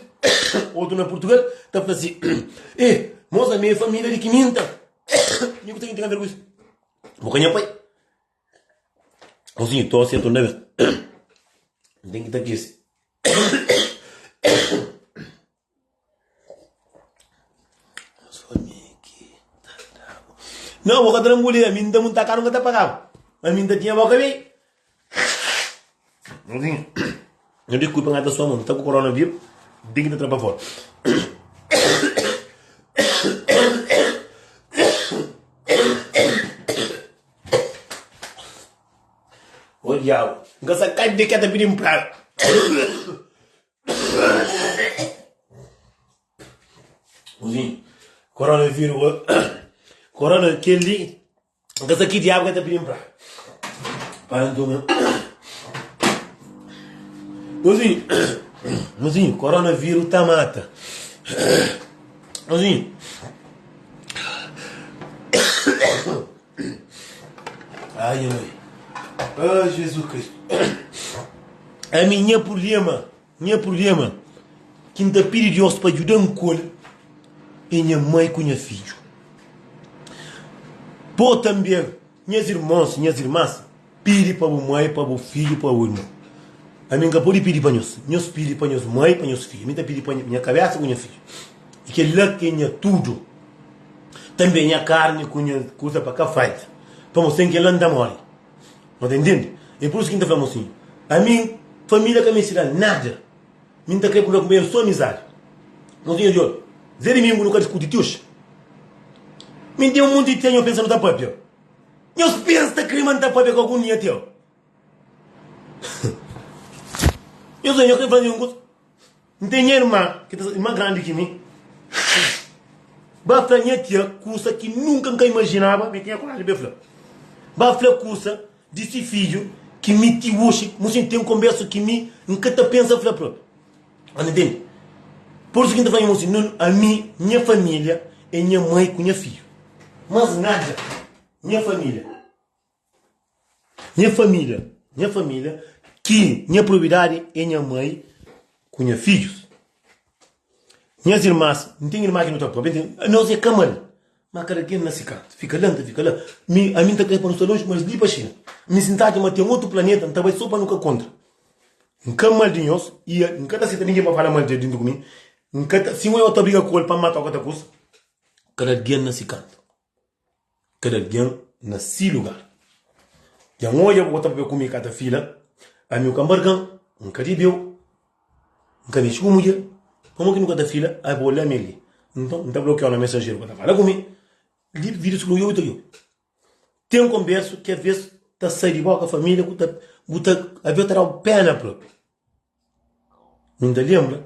otu na Purtugal, ta fla si, E, mos ami é familia di Kiminta. Mi ku ta ten aver ku isu? Bo ka nha pai. Mosinhu, tosi é tunda ben. N ten ki ta kisi. Não, boca ta mulher, a mim ta muita cara, nunca ta pagava. A mim ta tinha boca bem. Não Não desculpa, ngata sua mão, tá com coronavírus, tem que tá para fora. Ô diabu, N ka sa kadi di ke ta pidi-m praga. Mozinhu, koronavírus, korona kel-li, N ka sa ki diabu ke ta pidi-m praga. Para N toma. Mozinhu, mozinhu, koronavírus ta mata. Mozinhu. Ai, mãe. Ah, Jesus Cristo. Ami, nha problema, nha problema, ki N ta pidi Deus pa djuda-m ku el, é nha mãe ku nha fidju. Bo tanbe, nhas irmons, nhas irmas, pidi pa bu mãe, pa bu fidju, pa bu irmon. Ami N ka pode pidi pa nhos. Nhos pidi pa nhos mãe, pa nhos fidju. Ami N ta pidi pa nha kabésa ku nha fidju. I kel-la ki é nha tudu. Tanbe nha karni ku nha kuza pa ka falta. Pamodi sen kel-la N ta móre. Bo ta intende? É pur isu ki N ta fla mosinhu, ami, família ka meste da nada. Mi N ta krê ku nha kunpanheru sô amizadi. Mosinhu di oru, Zé Dimingu nu ka diskuti ti oxi. Mi N ten un monti di tia, nho pensa nu ta papia. Nhos pensa ta krê ma N ta papia ku algun di nha tia? Nhos obi, nho krê fla-m un kuza? N ten nha irma ki ta irma grandi ki mi ba fla nha tia kusa ki nunka N ka imajinaba mi tinha koraji pa e fla. Ba fla kusa di si fidju. ki mi ti oxi, mosinhu ten konbersu ki mi N ka ta pensa fla propi. Anda ntende? Pur isu ki N ta fla nha mosinhu, ami, nha familia é nha mai ku nha fidju. Mas nada, nha familia. Nha família, nha família, ki nha prioridadi é nha mai ku nha fidjus. Nhas irmas, N ten irma ki nu ta pâpia, N ten, nos é ka mal, má kada ken na si kantu, fika la, N ta fika la. Mi, ami N ta krê pa nu sta lonji, mas li pa Xina, mi si N ta atxa ma ten otu planeta, N ta bai sô pa nu ka kontra. N ka mal di nhos i N ka ta seta ningen pa fala mal di dintu ku mi. N ka ta, si un eu ta briga ku el pa N mata-u ka ta kusa. Kada algen na si kantu. Kada algen na si lugar. Dja N odja bo ta papia ku mi ka ta fila, ami u ka nbargan, N ka dibeu, N ka mexi ku mudjer, pamo ki nu ka ta fila, abo la mi li. Nton, N ta blokiau na mensajeru ka ta fala ku mi. Li vidus ku nu obi ta obi. Ten konbersu ki aves ta sai di boka familia ku ta bu ta aves ta dau pena propi. Mi N ta lenbra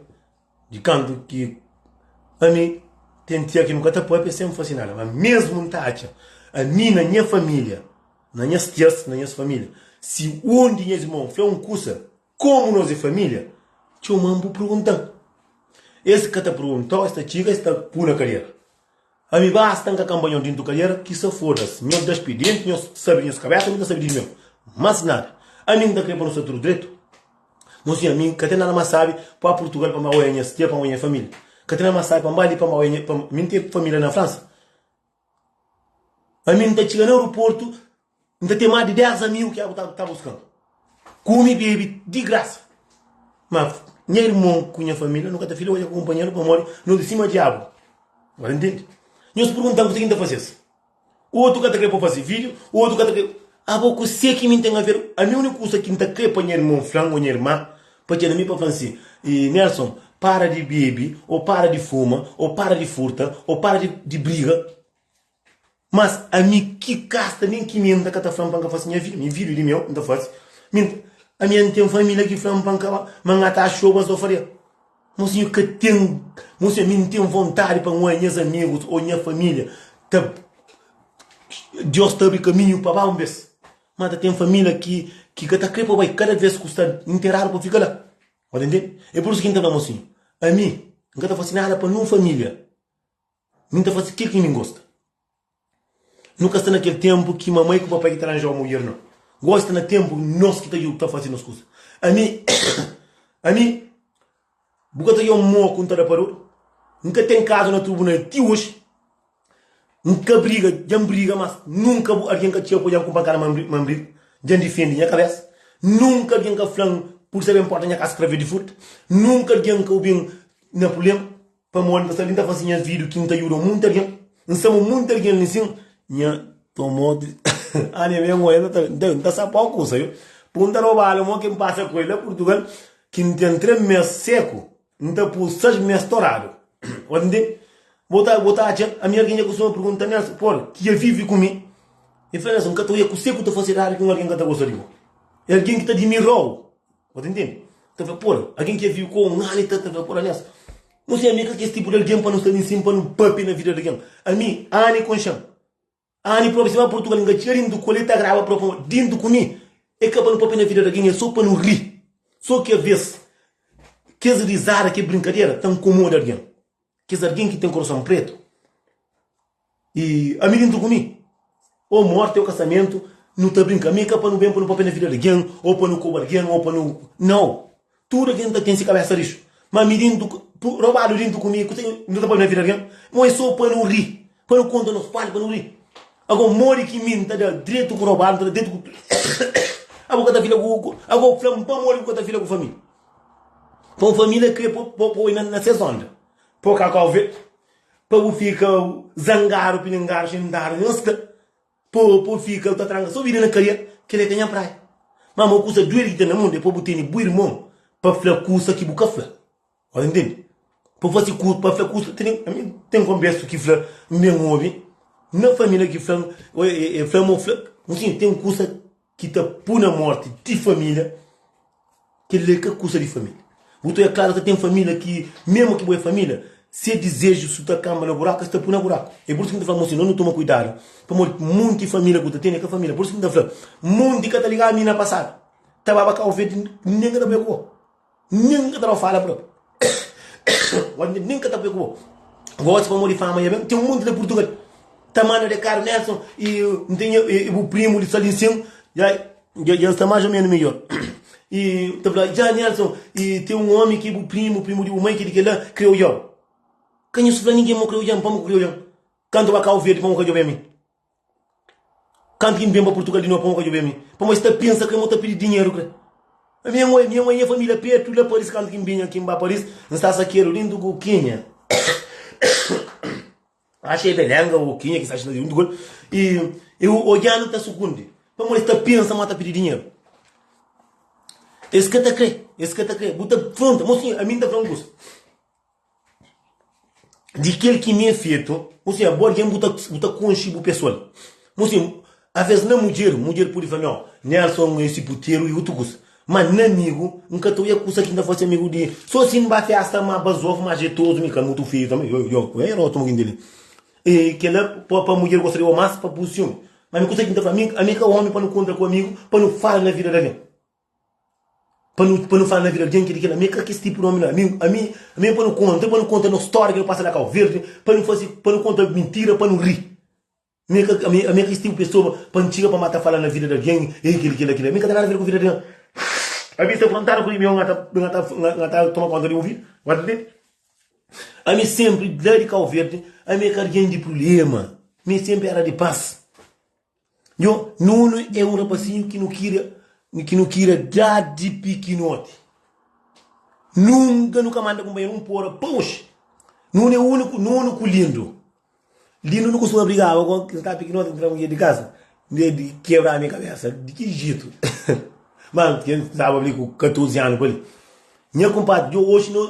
di kantu ki ami ten tia ki nu ka ta papia sen fase nada, ma mesmu N ta atxa ami na nha familia, na nhas tias, na nhas familia, si un di nhas irmon fla un kusa, komu nos é familia, txoma-m bu pergunta-m. Es ka ta pergunta-u, es ta txiga es ta pui na kadera. Ami basta N ka kanba nho dintu kadera ki sa fodas nho da spedienti nho sabi di nhos kabesa mi ta sabi di meu mas nada ami N ta kre pa nu sta tudu dretu mosinhu ami N ka ten nada mas sabi pa Purtugal pa N ba oia nhas tia pa N oia nha familia ka ten nada mas sabi pa N ba li pa N ba oia nha pa mi N ten familia na Fransa Ami N ta txiga na aeroportu N ta ten más di 10 amigu ki ta ta buskan kume bebe di grasa ma nha irmon ku nha familia nu ka ta fila odja ku kunpanheru pamodi nu di sima diabu Agora ntende nhos perguntan kuse ki N ta fase-s otu ka ta kre pa fase video otu ka ta kre abo kuse ki mi N ten aver ami uniku kusa ki N ta kre pa nha irmon flan o nha irma pa txena mi pa flan si Nelson para di bebe o para di fuma o para di furta o para di briga Mas ami ki kasta nen ki mi N ta ka ta fla-m pa N ka fase nha vida. Mi vida é di meu, N ta fase. Mi ami N ten família ki fla-m pa N ka ba, ma N ta axoba so faria. Mosinhu ka ten, mosinhu ami N ten vontadi pa N oia nhas amigus ô nha família ta Dios ta abri kaminhu pa ba un bes. Ma ta ten família ki ki ka ta kre pa bai, kada bes ku sta nteradu pa fika la. Bo ta ntende? É pur isu ki N ta fla mosinhu, ami N ka ta fase nada pa nun família. Mi N ta fase kel ki mi N gosta. Nu ka sta na kel ténpu ki mamai ku papai ki ta ranja-u mudjer, nau. Gósi sta na ténpu nos ki ta ta fase nos kuza. Ami, ami, bu ka ta odja-m mo ku N ta da pa dodu? N ka ten kazu na trubunal ti oji. N ka briga, dja N briga, mas nunka bu algen ka txega pa odja-m ku pankada ma N briga. Dja N difende nha kabésa. Nunka algen ka fla-m pulisia ben porta nha kasa traves di furtu. Nunka algen ka obi-m na prubléma. Pamodi N ta sabe N ta fase nha vídiu ki N ta djuda munti algen. N sta ma munti algen li sin nha tomoti Ani ben oia N ta N ta sa pau kusa yo Pun ta robadu mo ki N pasa ku el la Purtugal ki N ten 3 mes seku N ta pus 6 mes toradu Bo ta ntende? Bo ta bo ta atxa ami algen dja kustuma pergunta Nelson por ki dja vivi ku mi El fla Nelson N ka ta oia kuse ku ta fase eradu ki un algen ka ta gosta di bo É algen ki ta dimirau Bo ta ntende? Ta fla, Pô, algen ki vive ku un anu i ta ta fla, Pô, aliás, nu sen ami é ka kes tipu di algen pa nu sta li nsin pa nu papia na vida di algen. Ami, Ani konxe-m. Ani propi, si ba Purtugal, N ka txiga dintu ku el, el ta graba propi dintu ku mi. É ka pa nu papia na vida di algen, é so pa nu ri. So ki aves, kes rizada, kes brinkadera ta nkomoda algen. Kes algen ki ten korason pretu i ami dintu ku mi, ô morti ô kasamentu, nu ta brinka. Ami é ka pa nu ben pa nu papia na vida di algen, ô pa nu koba algen, ô pa nu. Nau! Tudu algen ta ten se kabésa rixu. Ma ami dintu, robadu dintu ku mi, kuse nu ta papia na vida di algen? Mo é so pa nu ri, pa nu konta nos parti, pa nu ri. Ago modi ki mi N ta da dretu ku robadu, N ta da dretu ku. Abo ka ta fila ku. Ago fla-m pamodi bu ka ta fila ku família? Pa un família kre poi na ses onda. Pa ka kau ve, pa bu fika zangadu, pilingadu, xintadu, nhos ka pa bu fika ta tranka so vida na kadia, kel é ka nha praia. Ma mo kusa duedu ki ten na mundu é pa bu tene bu irmon pa fla kusa ki bu ka fla. Ora ntende? Pa fasi ku pa fla kusa ten ami ten konbersu ki fla N ben obi na família ki fla e fla mo fla, nsin ten kusa ki ta pu na morti di família, kel-li é ka kusa di família. Bu ta oja klaru ta ten família ki, mésmu ki bo é família, se dizeju su ta kanba na buraku, es ta pu na buraku. É pur isu ki N ta fla mosi, no nu toma kuidadu, pamodi monti família ku ta ten é ka família. Pur isu ki N ta fla, monti ka ta liga mi na pasadu. Ta baba Kau Verdi nen ka ta poi ku bo. Nen ka ta ba fala propi. Gosi nen ka ta poi ku bo. Gosi pamodi fama ya ben, ten un monti na Purtugal ta manda rekadu Nelson i N ten e bu primu li sta li nsin dja dja sta mais o menu midjor. I ta fla dja Nelson i ten un omi ki bu primu, primu di bu mai ki di kila kre odjau. Ka nhos fla ningen ma kre odjan, pamo ku kre odjan. Kantu ba Kau Verdi pamo ka djobe mi. Kantu ki N ben pa Purtugal di novu pamo ka djobe mi. Pamo es ta pensa kre mo ta pidi dinheru kre. Ami N oi, mi N oi nha familia pertu la Paris kantu ki N binha ki N ba Paris N sta sakedu dentu ku kenha. Axa é belenga ou kenha ki sta xinta dentu ku el. I eu odjanu ta sukundi. Pamo es ta pensa ma ta pidi dinheru. Es ka ta kre, es ka ta kre. Bu ta fronta, mosinhu ami N ta fla un kusa. Di kel ki mi é fetu, ou seja, bo algen bu ta bu ta konxe bu pesoal. Mo sin, aves na mudjer, mudjer pudi fla, no, Nelson é si puteru i utu kusa. Ma na amigu, N ka ta oia kusa ki N ta fase amigu di, so si N ba festa ma bazofu, ma jetozu, mi ka mutu feiu tanbe, yo, yo, e rotu mo ki N ten li. E kila pa pa mudjer gosta di bo mas pa bu siumi. Ma mi kusa ki N ta fla, ami ami ka omi pa nu kontra ku amigu, pa nu fala na vida di algen. Pa nu pa nu fala na vida algen ki di kila mi ka kes tipu di omi la ami ami ami pa nu konta pa nu konta nos storia ki nu pasa na Kau Verdi pa nu fasi pa nu konta mintira pa nu ri mi ka ami ami ka kes tipu pesoa pa N txiga pa mata fala na vida di algen ei kila kila kila mi ka ten nada aver ku vida di algen ami sta frontadu ku mi N ta N ta N ta toma konta di bu vida bu ta ntende ami sempri la di Kau Verdi ami ka algen di prublema mi sempri era di pas. Nho Nunu é un rapasinhu ki nu kiria ki nu kiria da di pikinoti. Nunka nu ka manda kunpanheru un pora pa oxi. Nunu é úniku Nunu ku Lindu. Lindu nu kustuma brigaba ku el staba pikinoti nu tra mudjer di kasa di kebra mi kabesa di ki jitu. Ma el staba li ku 14 anu pa li. Nha kunpadri djo oxi no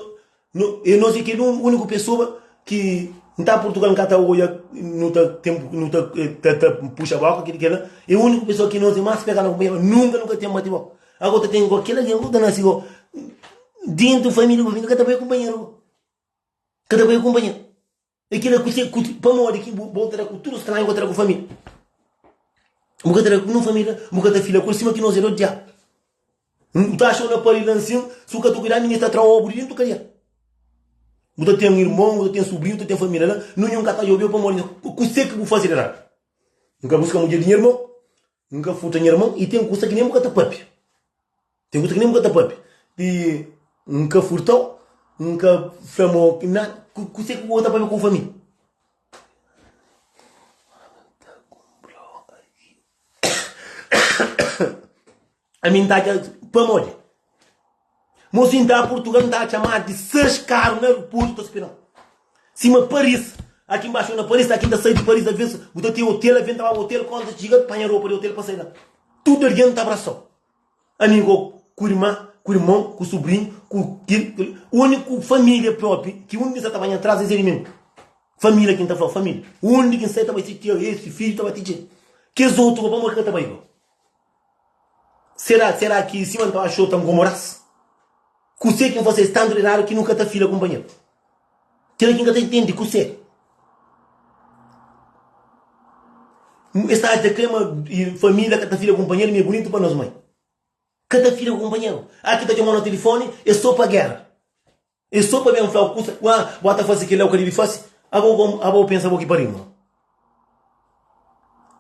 No e nos é kel úniku pesoa ki N ta Purtugal N ka ta odja nu ta ten nu ta ta ta puxa boka kili kila é úniku pesoa ki nos é mas pega na kunpanheru nunka nu ka ten bati boka ago ta ten kel algen ku ta nase go dentu familia ku familia ka ta bai kunpanheru ka ta bai kunpanheru é kila ku se ku pamodi ki bu bo ta da ku tudu stranhu bu ka ta da ku familia bu ka ta da ku nun familia bu ka ta fila ku el sima ki nos é di odiadu. Bu ta atxa na pari la nsin, si bu ka ta kuida, minís ta tra obu di dentu kadia. Bu ta ten irmon, bu ta ten subrinhu, bu ta ten familia la, ninhun ka ta djobe-u pamodi kuse ki bu faze di eradu. N ka buska mudjer di nha irmon, N ka furta nha irmon, i ten kusa ki nen bu ka ta papia. Ten kusa ki nen bu ka ta papia. I N ka furta-u, N ka fla ma nada, kuse ki bu ta papia ku bu familia? Ami N ta atxa pamodi? Mo si N ta Purtugal N ta atxa más di 6 karu na aeroportu ta spera-m. Sima Paris, aki nbaxu na Paris, aki N ta sai di Paris aves bu ta ten hotel, aves N ta ba hotel konta txiga panha ropa di hotel pa sai la. Tudu algen ta abrasa-u. Ami go ku irma, ku irmon, ku subrinhu, ku kil, kil, uniku familia propi ki undi N sa ta ba nha tras es é di mi. Familia ki N ta fla, familia. Undi ki N sai ta bai si tia, esi fidju ta bai ti txeu. Kes otu go pamodi ki ka ta bai go? Será, será ki sima N ta axou ta nkomoda-s? Kuse ki N fase-s tantu di eradu ki nu ka ta fila kunpanheru? Kila ki N ka ta intende, kuse? Es ta atxa kre ma familia ka ta fila kunpanheru, mi é bunitu pa nos mai. Ka ta fila ku kunpanheru. Aki ta txoma no tilifoni, é so pa gera. É so pa ben fla-u kusa, ua, bo ta fase kila, bu ka dibi fase. Abo, abo, abo pensa bo ki pariu, mo.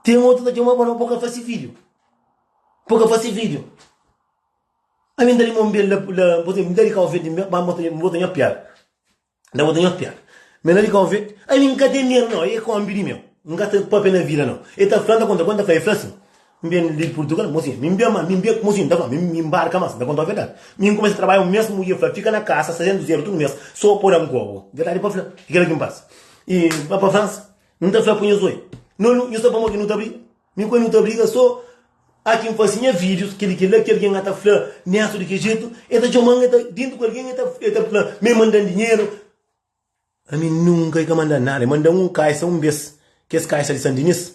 Ten otu ta txoma bo, bo ka fase fidju. Bo ka fase fidju. Ami N ta di mon ben la, la, bo ta, N ta di Kau Verdi, ma N bota nha piada. N ta bota nha piada. Ma N ta di Kau Verdi, ami N ka ten medu nau, e konbi di meu. N ka ta papia na vida nau. E ta fla, N ta konta, ku N ta fla, e fla sin. N ben di Purtugal, mosinhu, mi N ben ma, mi N ben, mosinhu, N ta fla, mi N mbarka mas, N ta konta verdadi. Mi N kumesa trabadja un mes, mudjer fla, fika na kasa, 600 eru tudu mes, so pa da-m kobu. Verdadi pa fla, i kila ki N pasa. I N ba pa Fransa, N ta fla ku nhos oi, no, no, nhos ta pamodi ki nu ta briga? Mi ku el nu ta briga so a ki N fase nha vídius, kel ki la ki algen a ta fla Nelson di ki jetu, el ta txoma-m, el ta, dintu ku algen, el ta, el ta fla ma el manda-m dinheru. Ami nunka e ka manda nada, e manda un kaisa un bes, kes kaisa di San Dinis,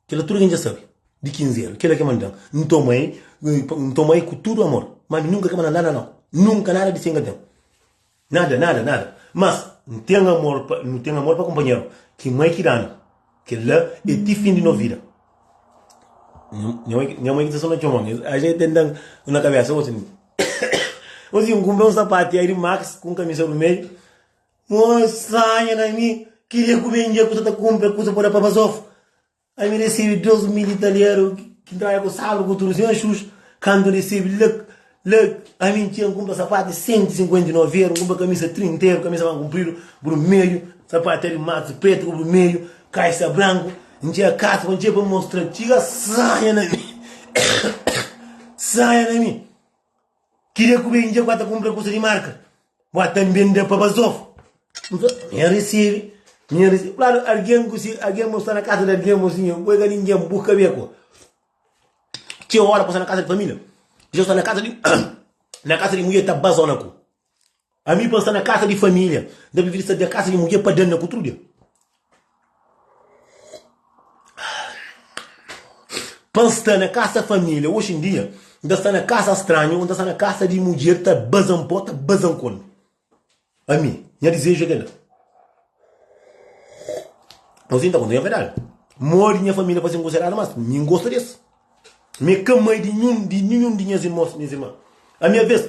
kila tudu ken dja sabe, di 15 eru, kila ke mandan. N toma e, N toma e ku tudu amor, ma ami nunka ka manda nada nau, nunka nada di sen ka ten. Nada, nada, nada. Mas N ten amor pa, nu ten amor pa kunpanheru, ki mai ki danu, kila e ti fin di no vida. Nha mai ki ta sona txoma Aja el ten dan na kabesa Osi Osi N kunpra un sapatu Air Max ku un kamisa vermelhu Mo sanha na mi Kiria ku ben dja ku sa ta kunpra kusa pa da pa bazofu Ami resebe 2000 italianu ki N trabadja ku sabru ku tudu sen axuxu Kantu N resebe la la ami N txega N kunpra sapatu 159 eru N kunpra kamisa 30 eru kamisa manga kunpridu burmelhu sapatu Air Max pretu ku burmelhu kaisa branku N txega kasa pa N txega pa N mostra txiga sanha na mi sanha na mi Kiria ku ben dja ku ta kunpra kusa di marka bu ta bende pa bazofu N fla nha resebe nha resebe Klaru algen ku si algen bu sta na kasa di algen mosinhu bu ka ningen bu ka beku Txeu ora ku sta na kasa di familia dja sta na kasa di na kasa di mudjer ta bazona ku Ami pa N sta na kasa di familia N ta prifiri sta na kasa di mudjer pa dan na ku tudu dia Pa N sta na kasa familia oxi en dia N ta sta na kasa stranhu N ta sta na kasa di mudjer ta bazan po ta bazan konu Ami nha dizeju é kel-la Nos inda konta nha verdadi Modi nha familia fase-m konsideradu mas mi N gosta des Mi é ka mai di ninhun di ninhun di nhas irmons nhas irman Ami aves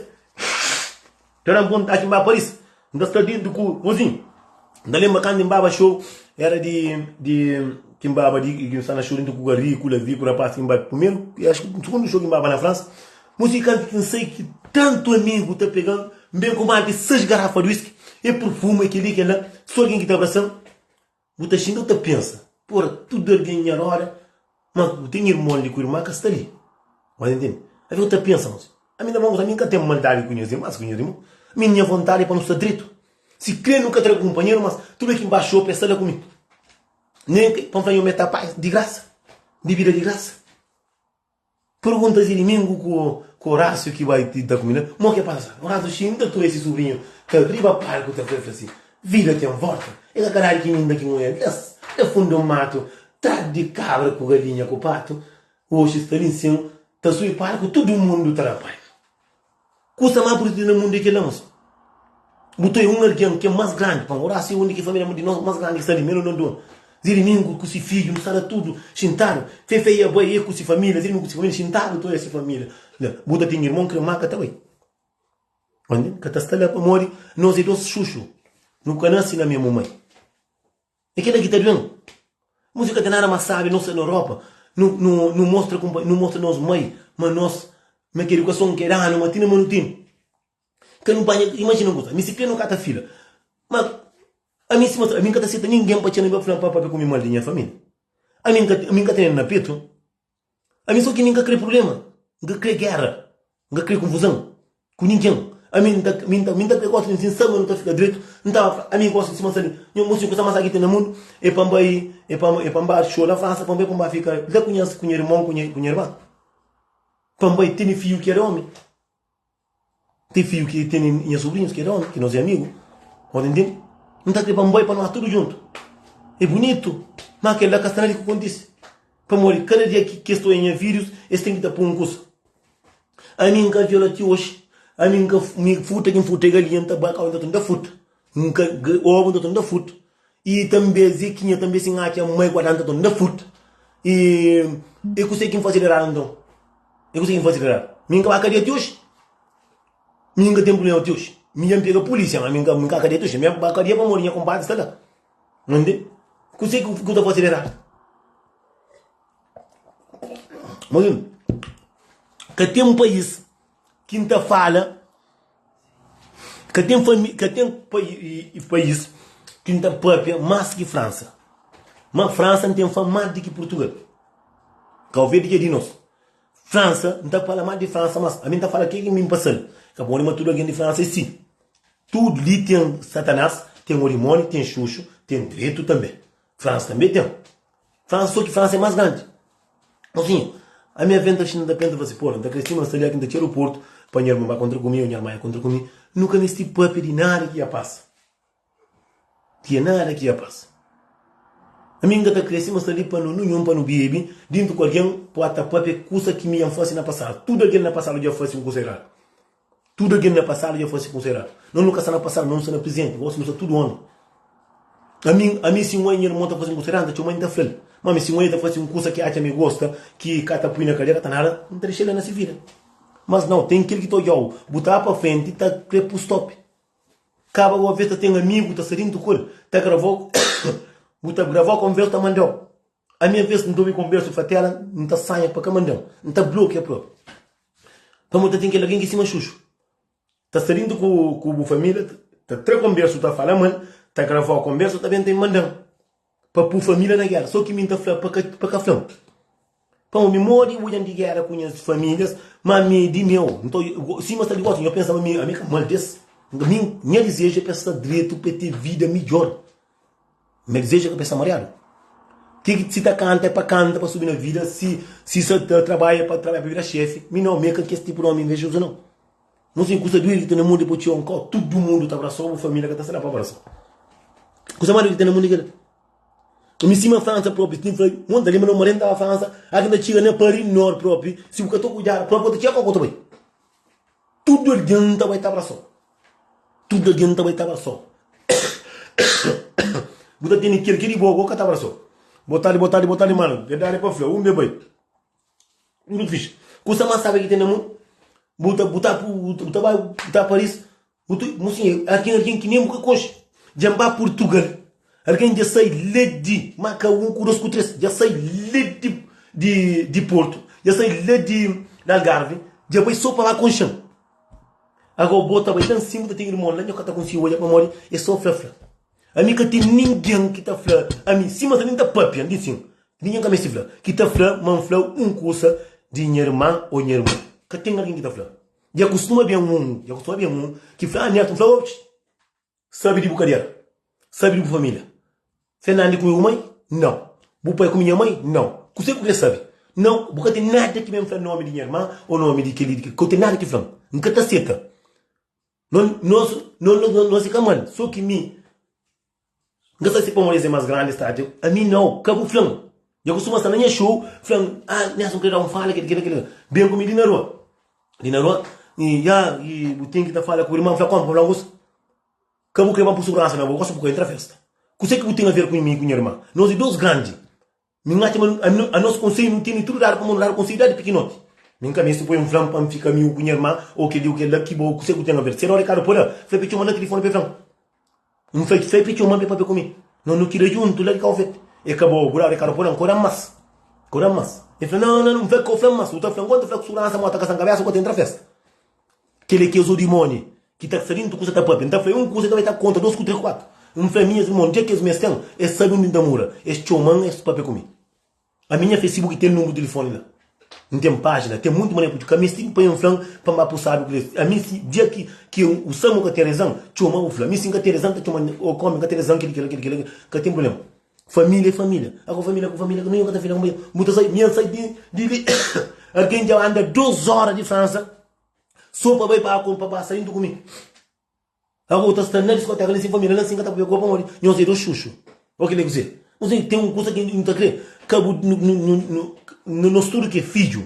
Ta da-m vontadi di N ba Paris N ta sta dentu ku mozinhu N ta lenbra kantu N baba xou Era di di ki N baba di ki N sta na xou dentu ku Gari ku Lavi ku rapaz ki N bai primeru acho ki sugundu xou ki N baba na Fransa Mozinhu kantu ki N sai ki tantu amigu ta pega-m N ben ku más di 6 garafa di whisky E purfumu e kel-li kel-la So algen ki ta abrasa-m Bu ta xinti bu ta pensa, Pora, tudu algen nha roda, ma bu ten irmon li ku irma ka sta li. Bu ta ntende? Avi bu ta pensa, Mas ami na ami N ka ten maldadi ku nhas irmas ku nhas irmon. Mi nha vontadi é pa nu sta dretu. Si kre nu ka tra ku kunpanheru, mas tudu ki N ba xopa e sta la ku mi. Nen pa N fla nho ma e ta pai di grasa, di bida di grasa. Pergunta si Dimingu ku ku Horácio ki bai ti ta kumida, mo ke pasa? Horácio xinta tu esi subrinhu ta riba palku ta fla, fla si, Vida ten volta, e ka kadadi ki minda ki n'oia la la fundu matu, tras di kabra ku galinha ku patu, oxi sta li nsin ta subi palku tudu mundu ta da palku. Kusa más bunitu na mundu é kel-la, mosu. Bu ta é un algen ki é más grandi. Pa Horácio é un di ki família di nos más grandi ki sta li, menu Nondon. Zé Dimingu ku si fidju, nu sta la tudu xintadu. Fefe ia bai, e ku si família, Zé Dimingu ku si família, xintadu ta oja si família la. Bu ta ten irmon ki irma ka ta bai. Ntende? Ka ta sta la pamodi nos é dos xuxu. Nu ka nase na mésmu mai. É kela ki ta ben. Música tem nada mais sabe, nós na Europa, nu, nu, nu mostra nu mostra nos mãe, ma nós, ma que educação que dá, ma tina ma nu tem. Que nu banha, imagina uma coisa, mi se crê no cata fila. Ma a mim se mostra, a mim ka ta aceita ninguém pa txena pa fla pa papia ku mi mal di nha família. A mim ka, a mim ka tene na peto. Ami so ki mi N ka kre prubléma, N ka kre géra, N ka kre konfuzon ku ningen. Ami N ta, mi N ta, mi N ta kre gosi si N sabe ma nu ta fika dretu, N ta fla, ami N gosi sima N sta li. Nho, mosi, kusa más sábi ki ten na mundu é pa N bai, é pa, é pa N ba xou na Fransa, pa N bai, pa N ba fika la ku nhas, ku nha irmon, ku nha, ku nha irman. Pa N bai tene fidju ki é di ómi. Ten fidju ki tene nha sobrinhus ki é di ómi, ki nos é amigu. Bo ta ntende? N ta kre pa N bai pa nos tudu djuntu. É bunitu, má kel-la ka sta nada ki kontise. Pamodi kada dia ki kes ta oja nha vídius, es ten ki ta poi un kusa. Ami N ka viola ti oxi, ami N ka mi furta ki N furta é galinha, N ta bai kau N ta tunda furta. N ka obu N ta tunda furta. I tanbe Zekinha tanbe si N atxa mai guardadu N ta tunda furta. I é kuse ki N fase di eradu nton? É kuse ki N fase di eradu? Mi N ka ba kadia ti oxi. Mi N ka ten prubléma ti oxi. Mi dja N pega pulísia, ma mi N ka N ka kadia ti oxi. Mi ba kadia pamodi nha konpadri sta la. Ntende? Kuse ki ku ta fase di eradu? Mozinho, ka ten país ki N ta fala, ka ten fami, ka ten país ki N ta papia más ki Fransa. Ma Fransa N ten fã más di ki Purtugal. Kau Verdi ki é di nos. Fransa, N ta fala más di Fransa, mas ami N ta fala ke ki mi N pasa-l. Ka pamodi ma tudu algen di Fransa é si. Tudu li ten Satanás, ten o dimóni, ten xuxu, ten dretu tanbe. Fransa tanbe ten. Fransa, so ki Fransa é más grandi. Mosinhu, ami aventa xina ta penta fla si, Porra, N ta kre sima N sta li aki N ta txera o Portu pa nha irmon ba kontra ku mi o nha irma ya kontra ku mi. Nu ka misti papia di nada ki ya pasa. Di nada ki ya pasa. Ami N ka ta kre sima N sta li pa nu nunhun pa nu bebe dintu ku algen pa ta papia kusa ki mi ya N fase na pasadu. Tudu algen na pasadu dja fase un kusa eradu. Tudu algen na pasadu dja fase kusa eradu. Nos nu ka sta na pasadu, nos nu sta na prizenti. Gosi nu sta tudu omi. Ami, ami si un nha irmon ta fase un kusa eradu, N ta txoma-l, N ta fla-l. Ma mi si un omi ta fasi un kusa ki atxa mi gosta, ki ka ta pui na kadia, ka ta nada, N ta dexa-l la na si vida. Mas nau, ten kel ki ta odja-u, bu ta ba pa frenti, ta kre pu stop. Kaba bu aves ta ten amigu ta sta dintu ku el, ta gravau, bu ta gravau konversu ta mandau. Ami aves N ta obi konversu fatela, N ta sanha pa ka mandau, N ta blokia propi. Pamodi ta ten kel algen ki sima xuxu, ta sta dintu ku ku bu familia, ta tra konversu ta fala mal, ta gravau konversu ta ben ta mandan. Pa pu familia na gera. So ki mi nta fla pa ka pa ka fla-m. Pamo mi modi bu djan di gera ku nhas familias, ma mi di meu. Nton sima sta di gosi, nho pensa ma mi ami ka mal des. Mi nha dizeju é pa es sta dretu, pa e ten vida midjor. Nha dizeju é ka pa e sta mariadu. Ke ki si ta kanta é pa kanta pa subi na vida, si si sa ta trabadja é pa trabadja pa bira xefi. Mi nau, mi é ka kes tipu di omi invejozu nau. Nos ten kusa duedu ki ten na mundu e po txeu ankó tudu mundu ta abrasau bu familia ka ta sta la pa abrasau. Kusa más duedu ki ten na mundu é kela. Mi sima Fransa propi tin fla monta li ma no marenta ba Fransa a ki ta txiga na Paris nord propi si bu ka ta kuidadu propi bu ta txiga kau ku ta bai. Tudu algen ta bai ta abrasau. Tudu algen ta bai ta abrasau. Bu ta tene kel ki di bo go ka ta abrasau. Bo tardi bo tardi bo tardi mano verdadi pa fla un be bai. Tudu fixi. Kusa más sabi ki ten na mundu, bu ta bu ta bu ta bai bu ta Paris, bu ta mosinha, algen algen ki nen bu ka konxe, dja N ba Purtugal, algen dja sai la di ma ka un ku dos ku tres, dja sai la di di di Portu, dja sai la di Algarvi, dja bai so pa ba konxe-m. Ago bo ta bai la nsin bu ta ten irmon la, nho ka ta konsigi odja pamodi e so fla-fla. Ami ka ten ningen ki ta fla ami, sima sta nin ta papia, N di sin, ningen ka meste fla, ki ta fla ma N fla un kusa di nha irma ô nha irmon. Ka ten algen ki ta fla. Dja kustuma ben un, dja kustuma ben un ki fla, ah, Neto, N fla, ops, sabe di bu kadera, sabe di bu família. Fernandi kume bu mai? Nau. Bu pai kume nha mai? Nau. Kuse ku kre sabe? Nau, bu ka ten nada ki ben fla nomi di nha irma ô nomi di kel-li, di kel-li. Ka bu ten nada ki fla-m. N ka ta seta. Nos, nos, nos, nos é ka mal, só ki mi N ka sabe si pamodi es é más grandi es ta atxa ami nau, ka bu fla-m Dja kustuma sta na nha show, fla-m ah Nelson, N kre da un fala, kila, kila, kila Ben ku mi li na rua, li na rua I ya, i bu ten ki ta fala ku bu irma N fla komu, pa fla un kusa Ka bu kre ba-m pui suguransa na bo, gosi bu ka entra festa Kuse ki bu ten aver ku mi ku nha irma? Nos é dos grandi Mi N atxa ma anos konselhu nu tene tudu dadu pamodi nu dadu konselhu dadi pikinoti. Mi N ka meste poi un fla-m pa N fika amigu ku nha irma ô kel-li ô kel-la ki bo kuse ku ten aver. Se da rekadu pa da, fla pa e txoma na tilifoni pa e fla-m. N fla fla pa e txoma-m pa e papia ku mi. Nos nu kria djuntu la di Kau Verde. E ka bo bu da rekadu pa da, N ka da-m mas. N ka da-m mas. E fla, Nau, nau, N fla, ka bu fla-m mas. Bu ta fla-m nkuantu fla ku suguransa ma bu ta kasa-m kabesa bu ka ta entra festa. Kel é kes odimoni ki ta sta dintu kusa ta papia. N ta fla un kusa, el ta bai ta konta dos ku tres ku kuatu. N fla minhas irmon, dja ki es mes ten, es sabe undi N ta mura. Es txoma-m, es papia ku mi. Ami nha Facebook ten nunbru di tilifoni la. N ten pájina, ten monti manera ku ka meste pa N fla-m pa N ba pu sabe ku es. Ami si dia ki ki u sa ma u ka ten rezan, txoma u fla. Mi si N ka ten rezan, N ta txoma ô kómi N ka ten rezan keli kela keli kela, ka ten prubléma. Família é família. Agora família ku família, nunka ka ta fila ku Bu ta sai, mi N sai di di li algen dja anda dos óra di Fransa. So pa bai pa pa ba saindo ku mi. Ago ta sta na diskoteka li sin família la sin ka ta papia ku bo pamodi nhos é dos xuxu. O kile kuzê? Nhos tem tem un kusa ki nu ta kre ka bu nu nu nu nu nos tudu ki é fidju.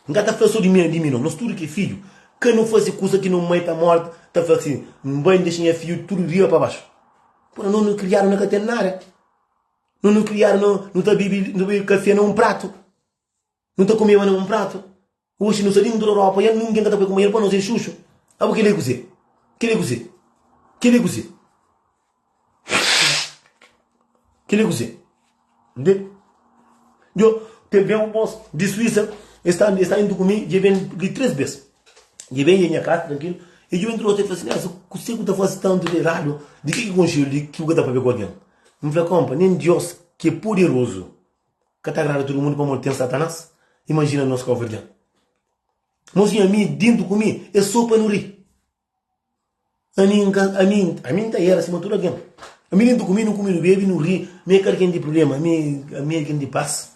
N ka ta fla so di mi di mi no. Nos tudu ki é fidju ka nu fasi kusa ki no mai ta morta ta fla si N bai N dexa nha fidju tudu riba pa baxu. Pura no nu kriadu na ka ten nada. No nu kriadu no nu ta bibi nu ta bibi kafé na un pratu. Nu ta kumeba na un pratu. Oxi nu sta dentru di Europa ya ningen ka ta poi kumanheru pa nos é xuxu. Abo keli é kuzê? Keli é kuzê? Keli é kuzê? Keli é kuzê? Ntende? Djo, ten ben un mos di Suísa, es ta es ta indu ku mi, dje ben li 3 bes. Dje ben nha kasa trankilu, e djo entra otu e fla si, Nelson, kuzê ku ta fasi tantu di eradu? Di ki ki konxeu li ki bu ka ta papia ku algen? N fla, konpa, nen Dios ki é poderozu Ka ta agrada tudu mundu pamodi ten Satanás? Imajina nos kauverdianu. Mosinhu, ami dintu ku mi é so pa nu ri. Ami N ka, ami, ami N ta era sima tudu algen. Ami dintu ku mi, nu kume, nu bebe, nu ri. Mi é ka algen di prubléma, ami, ami é algen di pas.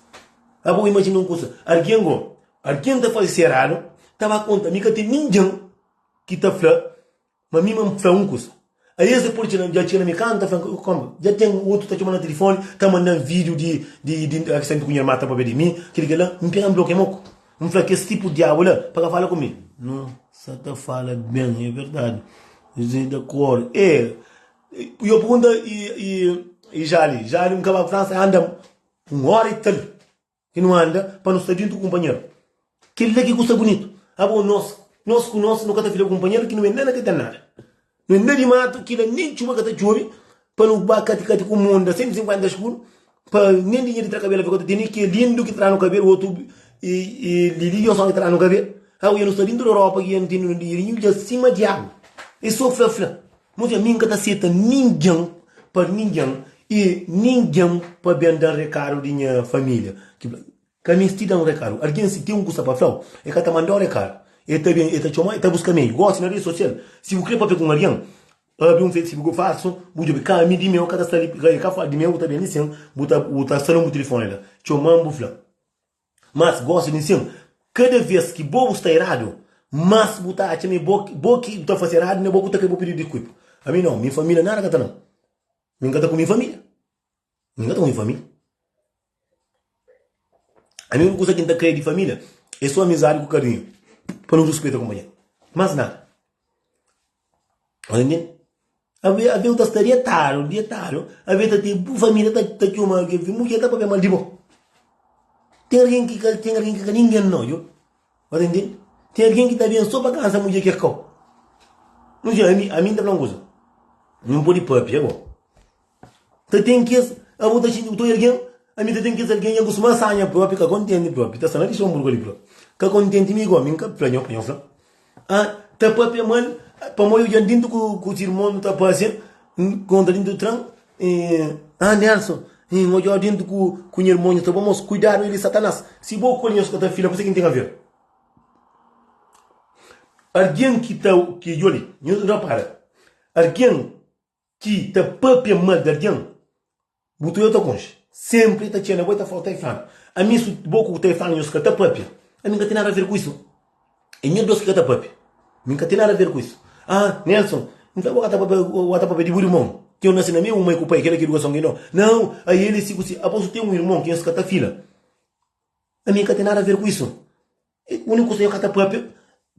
Abo imajina un kusa, algen go, algen ta faze se eradu, ta ba konta. Mi ka ten ningen ki ta fla Ma mi ma N fla un kusa. Aes e pode txena, dja txena mi kanta, fla kom, dja ten otu ta txoma na tilifoni, ta mandan vídiu di di di aksenti ku nha irma ta papia di mi, kili kila, N pega N blokia moku. N fla kes tipu diabu la pa ka fala ku mi. No sa ta fala ben, e verdadi. José da kor. E, yo pergunta i i i Jali, Jali N ka ba Fransa, anda. Un óra i tal ki nu anda pa nu sta djuntu ku kunpanheru. Kel-la ki kusa bunitu. Abo nos, nos ku nos, nu ka ta fila ku kunpanheru ki nu é nada ka ten nada. Nu é na di matu ki la nen txuba ka ta txobe pa nu ba kati-kati ku monda 150 skuru pa nen dinheru di tra kabelu ka ta tene ki é lindu ki tra-nu kabelu otu i lili djoson ki tra-nu kabelu. Abo dja nu sta dintu di Europa ki dja nu tene dinherinhu dja sima diabu. É so fla-fla. Mudjer, mi N ka ta seta ningen pa ningen i ningen pa ben da-m rekadu di nha família. Ka misti da-m rekadu. Algen si ten un kusa pa fla-u, e ka ta manda-u rekadu. E ta ben, e ta txoma, e ta buska meiu. Gosi na redi sosial, si bu kre papia ku un algen, abri un Facebook falsu, bu djobe, ka ami di meu ka ta sta li, e ka fala di meu, bu ta ben li sin, bu ta bu ta sta na bu tilifoni la, txoma-m bu fla. Mas gosi di nsin, kada ves ki bo bu sta eradu, mas bu ta atxa ma é bo bo ki ta fasi eradu, na bo ku ta kre bo pidi diskulpa. Ami nau, mi familia nada ka ta nau. Mi nka ta ku mi familia. Mi nka ta ku mi familia. Ami úniku kusa ki N ta kre di familia é so amizadi ku karinhu, pa nu ruspeta kunpanheru. Mas nada. Ora ntende? Abe abe bu ta sta dietadu, dietadu, abe ta ten bu familia ta ta txoma algen, mudjer ta papia mal di bo. Ten algen ki ka ten algen ki ka ningen nau, djo. Ora ntende? Ten algen ki ta ben so pa kansa mudjer ki é kau. Mudjer, ami ami N ta fla un kuza, N pode papia go. Ta ten kes, abo ta xinti bu ta oja algen, ami ta ten kes algen nha kustuma sanha propi, ka kontenti propi, ta sta na Luxemburgo li propi, ka kontenti mi gomi, N ka fla nho pa nho fla, ah, ta papia mal, pamodi odjan dintu ku ku si irmon nu ta pasia, N kontra dintu tran, ah Nelson, N odjau dintu ku ku nha irmon, nho ta bo mos, kuidadu el e satanas, si bo ku el nhos ka ta fila, kuse ki N ten aver? Algen ki ta, ki djo li, nho rapara, algen ki ta papia mal di algen, bu ta ta konxe. Sempri ta txena bo e ta fala, ta e flanu. Ami su bo ku ta e flanu nhos ka ta papia, ami nka ten nada a ver ku isu. E nhos dos ki ka ta papia, mi nka ten nada a ver ku isu. Ah, Nelson, nta bo ka ta papia, bo ta papia di bu irmon, ki eu nasi na mesmu mai ku pai, kila ki edukason ki no. Nau, ael e si ku si. Abo su ten un irmon ki nhos ka ta fila, ami nka ten nada a ver ku isu. Úniku kusa ki ka ta papia,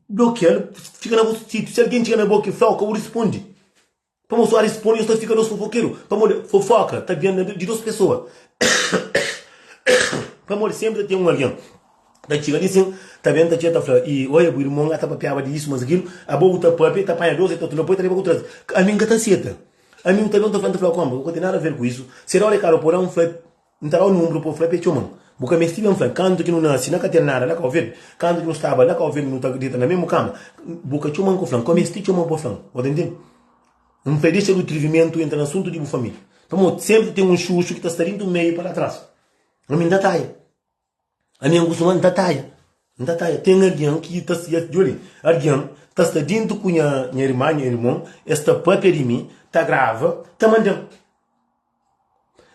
blokia-l, fika na bu sitiu. Si algen txiga na bo ki fla-u, ka bu risponde. Pamodi si bu risponde, nhos ta fika dos fofokeru. Pamodi fofoka ta ben di dos pesoa. Pamodi senpri ta ten un algen ta txiga li sin, ta ben ta txiga ta fla, i oia bu irmon ta papiaba di isu mas akilu, abo bu ta papia, ta panha dos, e ta torna poi, ta leba ku tras. Ami N ka ta seta. Ami bu ta ben ta fla, N ta fla, Konpa, bu ka ten nada aver ku isu. Si da-u rekadu pa bu da-m, N fla. N ta da-u nunbru pa bu fla pa e txoma-m. Bu ka meste ben fla-m. Kantu ki nu nase na ka ten nada la Kau Verdi, kantu ki nu staba la Kau Verdi nu ta dita na mesmu kama, bu ka txoma-m ku fla-m. Ka meste txoma-m pa fla-m. Bu ta ntende? N fla, dexa bu trivimentu entra na asuntu di bu familia. Pamodi senpri ten un xuxu ki ta sta dintu meiu pa la tras. Ami N ta taia. Ami N kustuma N ta taia. N ta taia. Ten algen ki ta sta, djobe, algen ta sta dintu ku nha irma, nha irmon, es ta papia di mi, ta grava, ta manda-m.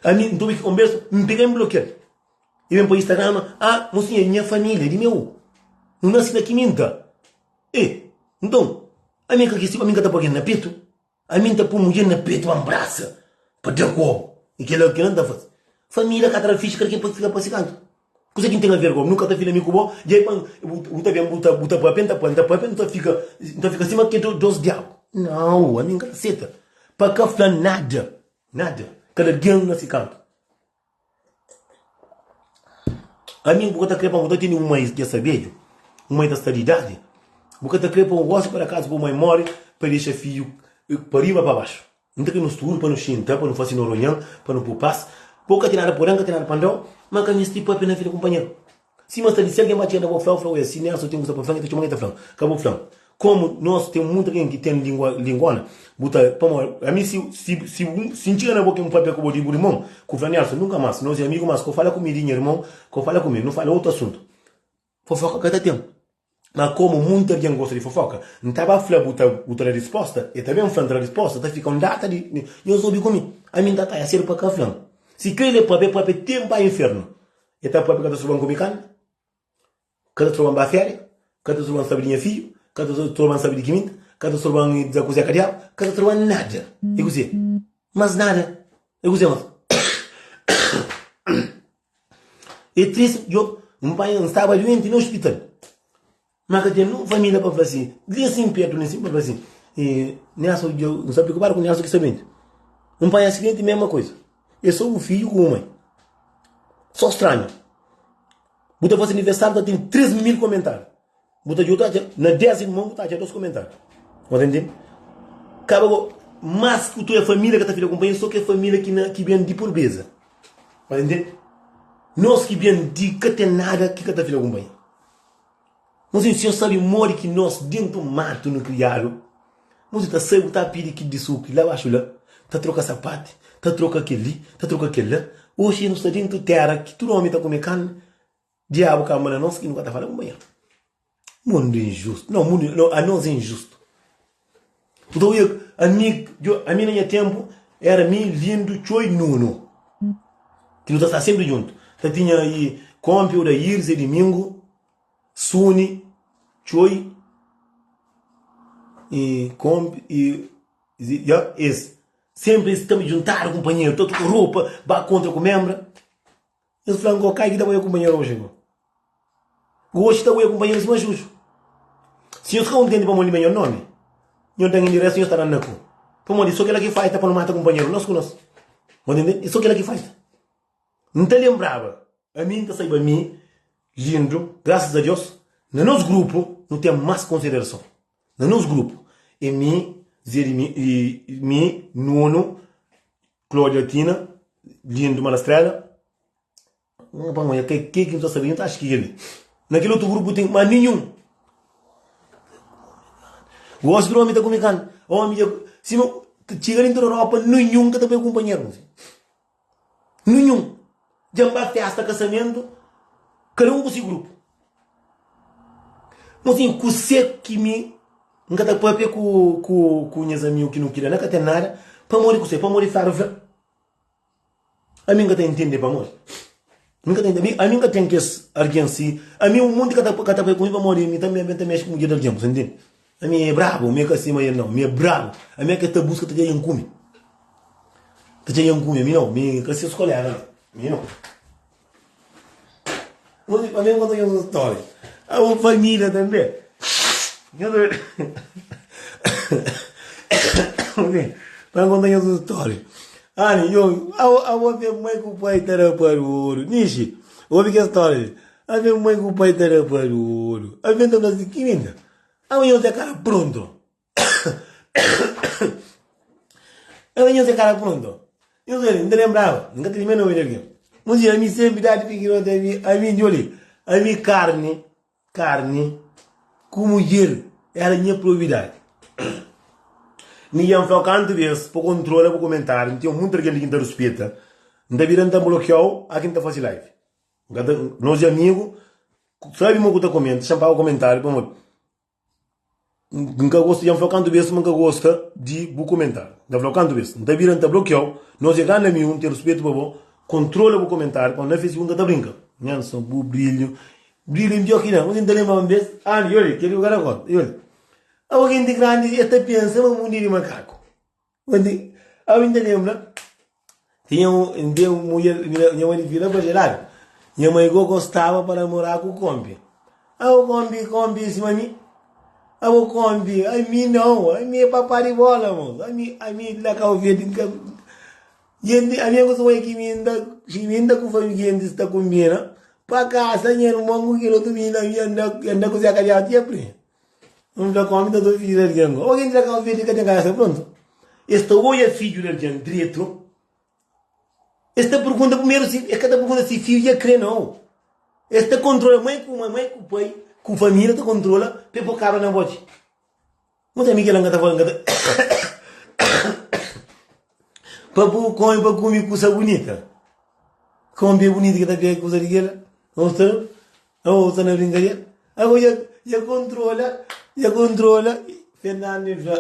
Ami N ta obi ki konbersu, N pega N blokia-l. E ben pa Instagram, ah, mosinha, nha familia, di meu. Nu nasi na kiminta. E, nton, ami N ka kisi, ami N ka ta poi algen na petu. Ami N ta poi mudjer na petu pa N brasa, pa da kobu. E kila, kila N ta fasi. Familia ka ta da fixi, kada ken pa fika pa si kantu. Kusa ki N ten aver ku bo? Nu ka ta fila mi ku bo? Dja e pa bu ta ben, bu ta, bu ta papia, N ta papia, N ta papia, nu ta fika, nu ta fika sima ke dos diabu. Nau, ami N ka ta seta. Pa ka fla nada. Nada. Kada algen na si kantu. Ami bu ka ta kre pa bu ta tene un mai ki sta bedju, un mai ta sta di idadi, bu ka ta kre pa un gosi pa akazu bu mai mori pa dexa fiju pa riba pa baxu. N ta kre nos tudu pa nu xinta, pa nu fasi no runion, pa nu pui pas. Bo ka ten nada pa da, N ka ten nada pa N dau, ma ka misti papia na vida kunpanheru. Sima sta di si algen ba txega na bo fla-u, fla-u, si Nelson ten kusa pa fla-m, el ta txoma-m, el ta fla-m. Ka bo fla-m. Komu nos ten mutu algen ki ten lingua, lingona, bu ta, pamodi ami si, si, si, si N txiga na bo ki N papia ku bo di bu irmon, ku fla Nelson, nunka mas, nos é amigu, mas ka bu fala ku mi di nha irmon, ka bu fala ku mi, nu fala otu asuntu. Fofoka ka ta ten. Ma komu mutu algen gosta di fofoka, N ta ba fla bu ta, bu ta da risposta, el ta ben fla, N ta da risposta, ta fika un data di, nhos obi ku mi. Ami N ta taia sedu pa ka fla-m. Si kre el é papia, papia ten pa infernu. E ta papia ka ta stroba-m kume karni, ka ta stroba-m ba féria, ka ta stroba-m sabe di nha fidju, ka ta stroba-m sabe di kiminta, ka ta stroba-m dja kuzê ka diabu, ka ta stroba-m nada. E kuzê? Mas nada. E kuzê mas? E tristi, yo, N panha, N staba duenti na ospital. Ma ka ten nun família pa fla si, li asin pertu, li asin pa fla si, e Nelson, dja, N sta preokupadu ku Nelson ki sta duenti. N panha asidenti, mesma kuza. É sô bu fidju ku bu mai. Só stranhu. Bu ta faze aniversáriu ta ten 3 mil komentáriu. Bu ta djuda atxa na 10 irmon bu ta atxa 2 komentáriu. Bu ta ntende? Kaba go mas ku tu é família ka ta fika kunpanheru só ke família ki na ki ben di pobreza. Bu ta ntende? Nos ki ben di ka ten nada ki ka ta fika kunpanheru. Nos si Sinhor sabe modi ki nos dentu matu nu kriadu. Nos ta sai bu ta pidi kil di sukri la baxu la, ta troka sapati, ta troka kel-li, ta troka kel-la. Oxi nu sta dentu tera ki tudu omi ta kume karni. Diabu kanba na nos ki nu ka ta fala kunpanheru. Mundu é injustu. Não, mundu, não, anos é injustu. Nton oia, ami, ami na nha ténpu éra mi, Lindo, Txoi, Nuno. Ki nu ta sta sénpri djuntu. Ta tinha i Konpi, Odair, Zé Dimingu, Suni, Txoi, i Konpi, i ya, es. Sénpri es ta djuntadu kunpanheru, ta troka ropa, ba kontra ku menbra. Es fla-m, Go, kai ki ta bai kunpanheru oji, go. Oji ta bai kunpanheru sima xuxu. Si nhos ka kontenti pamodi mi é nho nomi, nho da-m enderesu, nhos ta da-m na ku. Pamodi so kila ki faita pa nu mata kunpanheru, nos ku nos. Bo ntende? E so kila ki faita. N ta lenbraba, ami N ta saiba mi, Lindo, grasas a Deus, na nos grupu nu ten mas konsiderason. Na nos grupu, e mi, Zé di mi, e mi, Nuno, Claudia Tina, Lindo Malastrela, pa nho ke ke ki nta sabe, nta acha ki kel na kel otu grupu ten ma ninhun. Gosi di omi ta kume karni, omi dja sima txiga dentru di Europa ninhun ka ta bai kunpanheru, ninhun. Dja N ba festa kasamentu, kada un ku si grupu. Mosinhu, kuse ki mi N ka ta papia ku ku ku nhas amigu ki nu kria la ka ten nada, pamodi kuse? Pamodi fladu fla. Ami N ka ta intende pamodi. Mi ka ta intende, ami N ka ten kes algen si, ami un monti ka ta ka ta papia ku mi pamodi mi tanbe mi ta mexe ku mudjer di algen, bu ta intende? Ami é brabu, mi é ka sima el nau, mi é brabu, ami é ke ta buska ta dja N kume. Ta dja N kume, ami nau, mi ka ses kolega nau, mi nau. Pa mi konta nhos un stória. A un família tanbê. Pa mi konta nhos un stória. Ani, yo, abo ten mai ku pai ta da barulhu. Nixi, obi kel stória li. Abo ten mai ku pai ta da barulhu. Algen ta fla si, ki minda? Abo nhos é kara pronto. Ela nhos é cara pronto. Nhos é, nta lembrava, nka tene nome de alguém. Mas a mim sempre dá de piquenote, a mim, a mim, olha, a mim carne, carne, com mulher, era minha prioridade. Ninguém falou canto vez, para controla, para comentário, não tinha muito alguém que tá respeita. Não tá virando tá bloqueou, a quem tá fazendo live. Nós é amigo, sabe mo que tá comenta, chama para comentário, pamodi. N ka gosta, dja N fla-u kantu bês ma N ka gosta di bu komentáriu. N ta fla-u kantu bês. N ta bira, N ta blokia-u. Nos é grandi amigu, N ten ruspetu pa bo. Kontrola bu komentáriu, pamodi na Facebook N ka ta brinka. Nhanson, bu brilhu, brilhu é midjór ki nada. N ta lenbra un bês, anu, i odja, kel-li bu ka da kónta. I odja, abo genti grandi es ta pensa ma mundu é di makaku. Onde, ami N ta lenbra, tinha un, tinha un mudjer, nha mai di fila pa geladu. Nha mai go gostaba pa namora ku konpi. Abo konpi, konpi sima mi. Abo konpi, ami nau, ami é papá di bola, moço. Ami, ami la Cabo Verde, N ka, jenti, ami é kustuma ki mi N ta, si mi N ta ku fami gentis ta kombina pa kasa nha irmon ku kel otu minina, ami anda, anda ku Zé Kadiau ti apri. Un fla ku omi ta ta fidju di algen. Ô ken tra kau fidju ka ten kabesa prontu. Es ta oia fidju di algen dretu. Es ta pergunta primeru si es ka ta pergunta si fidju dja kre nau. Es ta kontrola mai ku mai ku pai ku familia ta kontrola pa e po kabra na boti. Mo ta mi kila nka ta fala nka ta pa bu kome pa kume kusa bunita. Kome é bunita ki ta pega kusa di kila. Ô sta na brinkadera? Ago dja dja kontrola, dja kontrola. Fernando fla,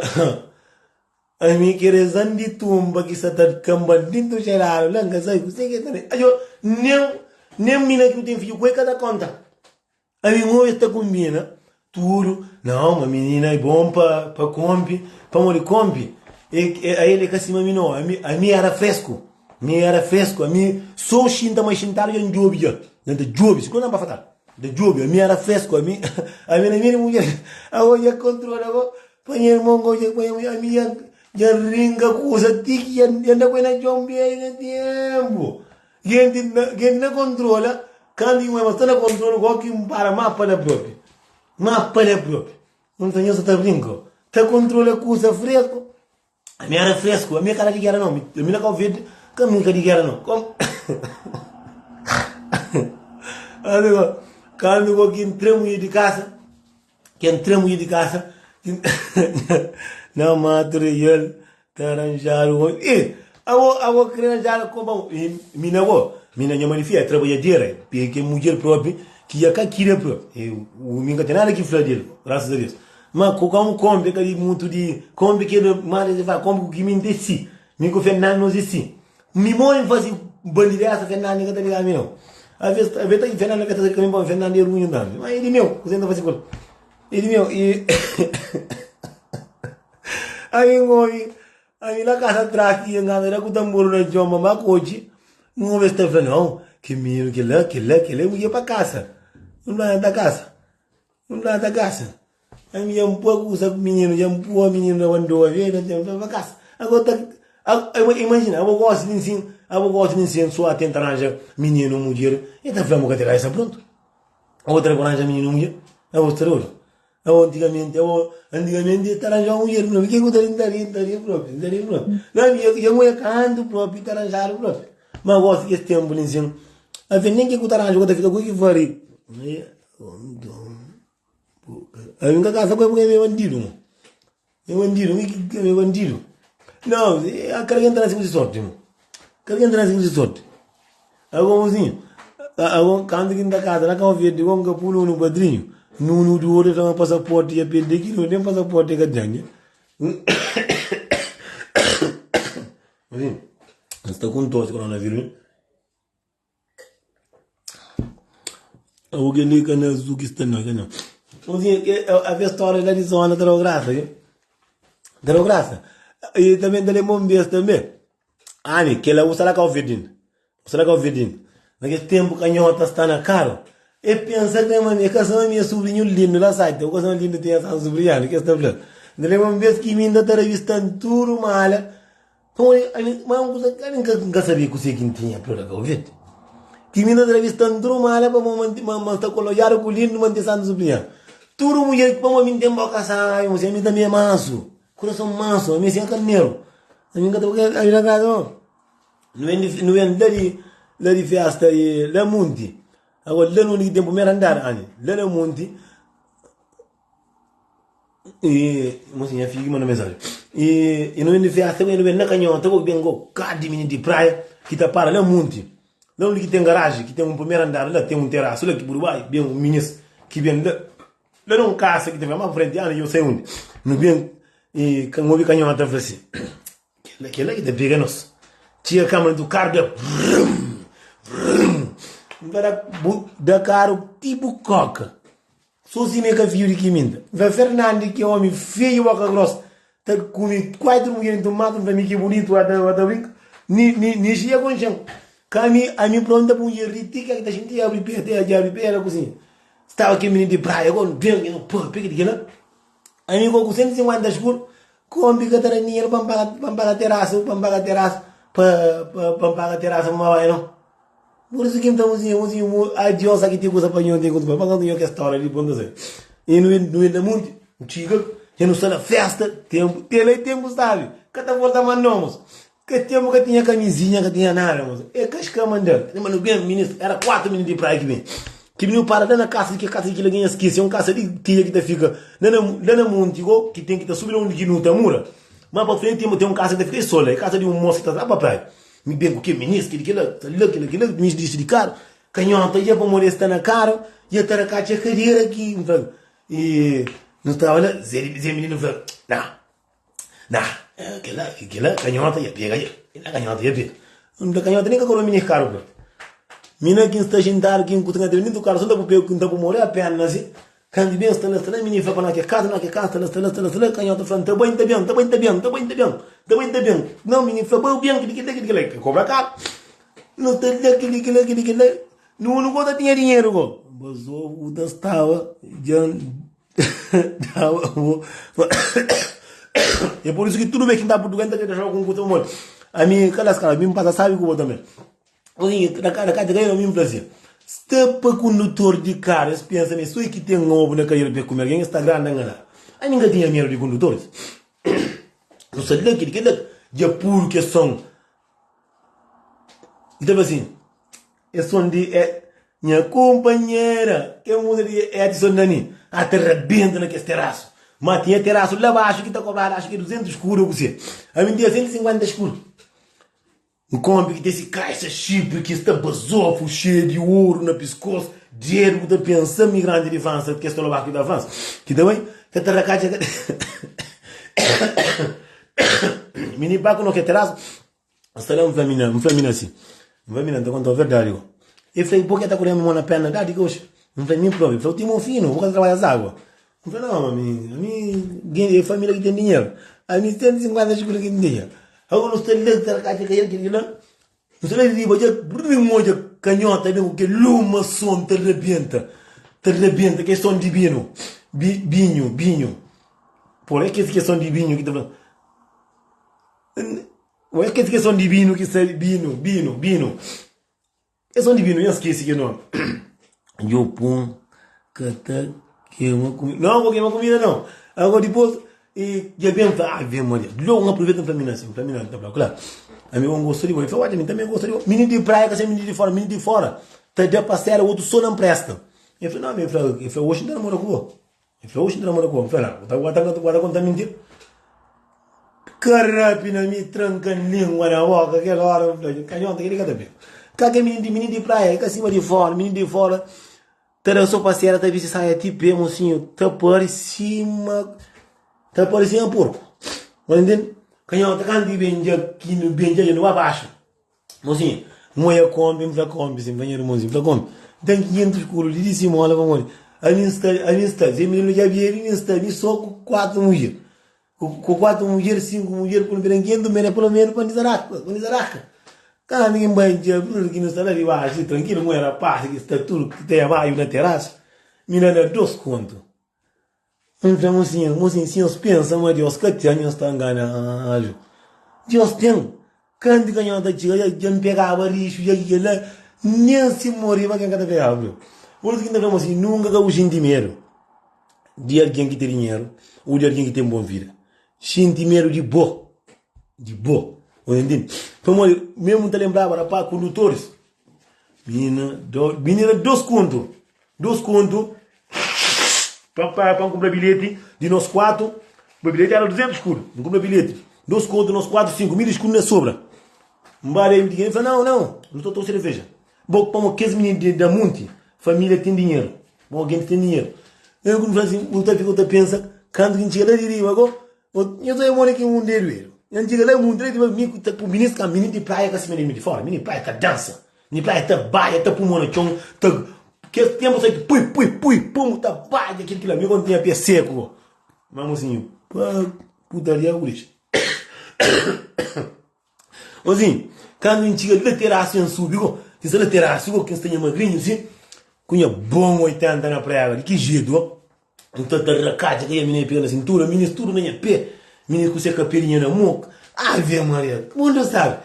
Ami ki rezan di tumba ki sa ta kanba dintu xeradu la, N ka sabe kuzê ki el ta ben. Ajo, nen nen mina ki bu ten fidju ku el ka ta konta. Ami N obi es ta konbina tudu. Nau, ma minina é bon pa pa konpi, pamodi konpi e ael é ka sima mi nau. Ami ami era fresku. Mi era fresku, ami so xinta ma xintadu dja N djobi dja. Dja N ta djobi, si ku N ba fatadu. N ta djobi, ami era fresku, ami ami na mi di mudjer. Ago dja kontrola go, pa nha irmon go dja pa nha mudjer, ami dja dja ringa kusa ti ki dja N da ku el na txon bia na tempu. Genti na genti na kontrola kantu ki N oi ma sta na kontrola go ki N para má pa la propi má pa la propi N fla nhos sa ta brinka ô ta kontrola kusa fresku ami era fresku ami é ka la di gera nau ami na Kau Verdi ka mi ka di gera nau kantu go ki N tra mudjer di kasa Ken tra mudjer di kasa na matu real ta ranjadu ku eh abo abo kre ranjadu ku ba mi na bo mi na nha mani fia é trabadjadera é ke mudjer propi ki ya ka kria propi e mi ka ten nada ki fla del grasas a Deus ma ku ka un kombi ka di mutu di kombi ke ma di fla kombi ku ki mi nte si mi ku Fernando nos é si Mi mo N fasi bandidesa Fernando ka ta liga mi nau. Aves aves ta Fernando ka ta liga mi pamodi Fernando é runhu tambi. Ma é di meu, kuzê N ta fasi ku el? É di meu i ami N obi ami na kasa tras i N anda la ku tamburu na txon ma ma kotxi N obi es ta fla nau ki mininu kila kila kila é mudjer pa kasa. N fla N ta kasa. N fla N ta kasa. Ami dja N pua kusa ku mininu, dja N pua mininu na bandoa bê, na ten pa kasa. Agora ta, imajina, abo gosi di nsin, abo gosi di nsin sua tenta ranja mininu mudjer, e ta fla bu ka ten raiza prontu. Abo ta ranja mininu mudjer, abo sta dodu. Abo antigamenti, abo antigamenti e ta ranja mudjer, ke ku ta ri, N ta ri, N ta ri propi, N ta ri propi. Na mi, dja N oja kantu propi ta ranjadu propi. Ma gosi kes tempu li nsin, afe nen ke ku ta ranja ku ta fika ku ki fari. Ami N ka kasa ku el purki ami é bandidu mo. É bandidu, mi ki é bandidu. Nau, kada ken ta nase ku si sorti mo. Kada ken ta nase ku si sorti. Ago mosinhu, ago kantu ki N ta kasa na Kau Verdi, ago N ka pui nunu padrinhu, nunu di otu el fla ma pasaporti dja perde ki nen pasaporti el ka ten dja. Mosinhu, N sta ku un tosi koronavirus. Abo kel-li ka na azul ki sta na, ka na. Avê stória la di zona ta dau grasa, viu? Ta dau grasa. I tanbe ta lenbra un bes tanbe, ami, kel-la bu sta la Kau-Verdin, bu sta la Kau-Verdin. Na kes ténpu kanhó ta sta na karu, e pensa ka ma mi, e ka sa ma mi é subrinhu lindu la saita, bu ka sa ma lindu ten asa subrinhadu, kes ta fla. N ta lenbra un bes ki mi N ta ta rabista-m tudu mala. Pamodi ami, ma un kuza ami N ka, N ka sabia kuzê ki N tinha pa da Kau Verdi. Ti mi N ta travista-m tudu mala pamodi ma, ma, ma N sta kolojadu ku lindu ma N ten santu suplian. Tudu mudjer, pamodi mi N ten boka sábi, mosi, ami tanbe é mansu, kurason mansu, ami é sima karneru. Ami N ka ta, ami na kasa, oh, nu ben di, nu ben la di, la di festa di, la munti. Agora la na undi ki ten primeru andar, ami, la na munti. E mosi nha fidju ki manda mensajen. E, e nu ben di festa, nu ben na kanhota, bo ben go kadu di mininu di praia ki ta para la munti. La undi ki ten garaji, ki ten un primeru andar la, ten un terasu la ki bu bai, ben un minis ki ben la. La na un kasa ki ta fika ma frenti, ana yo sai undi. Nu ben e ka obi kanhota fla si, kela kela ki ta pega nos. Txiga kama du karu da vrum vrum. N ta da bu da karu ti bu koka. So si mi é ka fidju di kiminta. N fla Fernandi ki é omi feiu boka gros ta kume 4 mudjer inton matu n fla mi ki bunitu a ta a ta brinka ni ni ni xia konxen ka ami ami pronta pa mudjer ri ti ka ta xinti abri pe te abri pe na kusinha staba kel mininu di praia go ben el pa peke di kila ami go ku 150 escudo kombi ka ta da dinheru pa n paga pa n paga terasu pa n paga terasu pa pa n paga terasu pa n bai no. Pur isu ki N ta muzinha, muzinha, mu, ai Diós aki ten kusa pa nho, ten kusa pa nho. Pa nho nho kes stória li, bon ta sai. I nu, nu entra monti, nu txiga, dja nu sta na festa, tenpu, tela i tenpu sabi, ka ta volta mas no, mos. Kes tenpu ka tinha kamizinha, ka tinha nada, mos. E kaska mandal. Ma nu ben, minis, era 4 minis di praia ki ben. Ki nu para la na kasa di ke kasa di kila ki nha skese, é un kasa di tia ki ta fika la na, la na monti go, ki ten ki ta subi la undi ki nu ta mura. Ma pa frenti ten un kasa ki ta fika e so la, e kasa di un mos ki ta la pa praia. Mi ben ku ke minis, kili kila, ta la kila kila, minis dixi di karu, kanhota ia pamodi es sta na karu, ia ta rakatxa kadera ki, N fla, e nu staba la, Zé Zé mininu fla, na, na, kila, kila kanhota ia pega ia, kila kanhota ia pega. N fla kanhota nen ka koroa minis karu propi. Mi na ki N sta xintadu ki N ku ta dentu karu, so N ta pupia ku N ta pu more apena si, Kantu ben sta la, sta la, mininu fla pa na ke kasa, na ke kasa, sta la, sta la, sta la, sta la, kanhota fla, N ta bai, N ta ben, N ta bai, N ta ben, N ta bai, N ta ben, N ta bai, N ta ben. Nau, mininu fla, bai ben, kili, kila, kili, kila, ke kobra karu. No sta la, kili, kila, kili, kila, no no ka ta tinha dinheru go. Bazofu bu ta staba dja daba bo. É por isu ki tudu bes ki N ta Purtugal, N ta kre dexaba ku un kusa pamodi ami, kal es kal, ami N pasa sabi ku bo tanbe. Na ka ta mi fla si, sta pa kundutor di karu es pensa ma é so e ki ten obu na kadera pa e kume algen es sta grandi nganadu. Ami N ka tinha medu di kundutoris. Nu sta la ki kel-la dja pudu kes son. N ta fla si, es son di e nha kunpanhera, kel múzika di Edson Nani, a ta rabenta na kes terasu. Ma tinha terasu la baxu ki ta kobradu axu ki 200 skudu o kuse. Ami N tinha 150 skudu. Un konpi ki ten si kaixa xipri ki sta bazofu xeiu di oru na piskos dedu ku ta pensa migranti di Fransa kes tolobaku ki ta Fransa ki ta bai ka ta rakatxa ka mini ba ku no ke terasu sta la n fla mina n fla mina si n fla mina n ta kontau verdadi go e fla bo ke ta kore mo na perna dadi gosi n fla mi propi fla bu ten mon finu bu ka ta trabadja azágua N fla, Nau, ami, ami é família ki ten dinheru. Ami 150 escudu ki N tinha. Ago nu sta la, ta rakatxa ka el, kel la. Nu sta la di riba, dja rin odja kanhota ben ku kel luma son ta rabenta, ta rabenta, kel son di binu, bi, binhu, binhu. Pô, é kes ki é son di binhu ki ta fla. Ô, é kes ki é son di binu ki sta binu, binu, binu. Es son divinu, nha skese ki nomi. Djo pon ka ta kema kumida. Não, ko kema kumida não. Agora depois e dja ben fla, ave Maria. Logo n aproveita n fla mina assim, n fla mina, n ta fla, kla. Ami n gosta di bo. El fla, odja, mi também gosta di bo. Mininu di praia ka ser mininu di fora, mininu di fora ta da pa sera otu so na npresta. El fla, não, el fla, el fla, oxi n ta namora ku bo. El fla, oxi N ta namora ku bo. N fla, la, bu ta bu ta bu ta konta mintira? Karapi na mi, tranka lingua na boka, kel ora N fla, kanhota, kel-li ka ta pega. Ka ke mininu di mininu di praia, i ka sima di fora, mininu di fora ta da so pasera, ta bisti saia ti pe, mosinhu, ta pari sima, ta pari sima porku. Bu ta ntende? Kanhota, kantu ki ben dja, ki nu ben dja, dja nu ba baxu. Mozinho, N oia kombi, N fla kombi, sin, N fla nha irmonzinhu, N fla kombi, N ten 500 kulu li di simola pamodi ami N sta, ami N sta, se mininu dja bebe, mi N sta mi so ku 4 mudjer, ku 4 mudjer, 5 mudjer, ku N ten 500 mene pelo menu pa N dizaraka, pa N dizaraka. Kantu ki N bai dja, ki nu sta la di baxu, trankilu, N oia rapaz ki sta tudu ki ta baiu na terasu, mi na da 2 kontu. N fla mosinha, mosinha, si nhos pensa ma Deus ka ten, nhos sta nganadu. Deus ten. Kantu ka nhos ta txiga, dja, dja N pegaba rixu, dja ki kel-la, nen si N moreba ken ka ta pegaba meu. Pur isu ki N ta fla mosinha, nunka ka bu xinti medu di algen ki ten dinheru ô di algen ki ten bon vida. Xinti medu di bo, di bo. Bu ta ntende? Pamodi mésmu N ta lenbraba rapaz kondutoris, minina, do, minina dos kontu. 2 kontu pa pa pa N kunpra bilheti di nos 4 pa bilheti era 200 skudu N kunpra bilheti 2 kontu nos 4 5 mil skudu na sobra N ba da di fla nau nau nu ta toma serveja bo pamo kes mininu di da munti familia ten dinheru bo algen ten dinheru eu ku fla sin N ta fika ta pensa kantu ki N txiga la di riba go Nho ta modi ki mundu é duedu N txiga la mundu la di riba mi ku ta ku minis ka mininu di praia ka sima di mi di fora mininu di praia ta dansa Nha praia ta baia ta pui mo na txon ta kes tempu sai ki pui pui pui pum ta baia kel kila mi kon tinha pé seku go ma mosinhu pa putaria ku dexa mosinhu kandu N txiga la terasu N subi go N sta la terasu go kin sta nha magrinhu si ku nha bon 80 na prega di ki jetu go N ta ta rakadja ka nha minina pega na sintura, minis tudu na nha pé, minis ku se kapelinha na mo. Ave Maria, mundu sabi.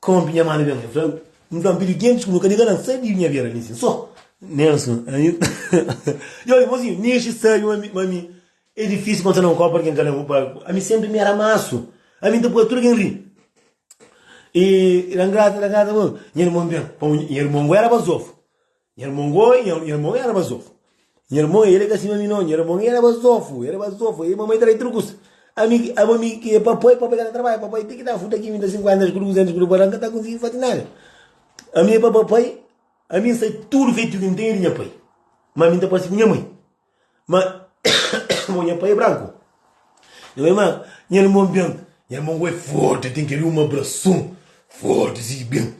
Konpi nha manu ben, el fla, N fla, N pidi 500 ku nu ka liga la, N sai di nha bera li sin, so Nelson, ami, yo, mozinhu, nixi sabi ma mi, ma mi é difísil konta na un kopu algen ka na bu, ami senpri mi era mansu, ami N ta poi tudu algen ri. E da grasa, da grasa, nha irmon ben, pamo nha irmon go era bazofu. Nha irmon go, nha irmon era bazofu. Nha irmon, el é ka sima mi no, nha irmon era bazofu, era bazofu, e mamai ta da trukus. Ami, abo mi ki é papai, papai ka ta trabadja, papai ti ki ta futa ki mi ta 50 escudu, 200 escudu pa da, nka ta konsigi fasi nada. Ami é pa papai, ami N sai tudu feitiu ki N ten é di nha pai. Ma ami N ta parsi ku nha mai. Ma mo nha pai é branku. Nha pai ma nha irmon ben, nha irmon go é forti, ten kel uma brason forti si ben.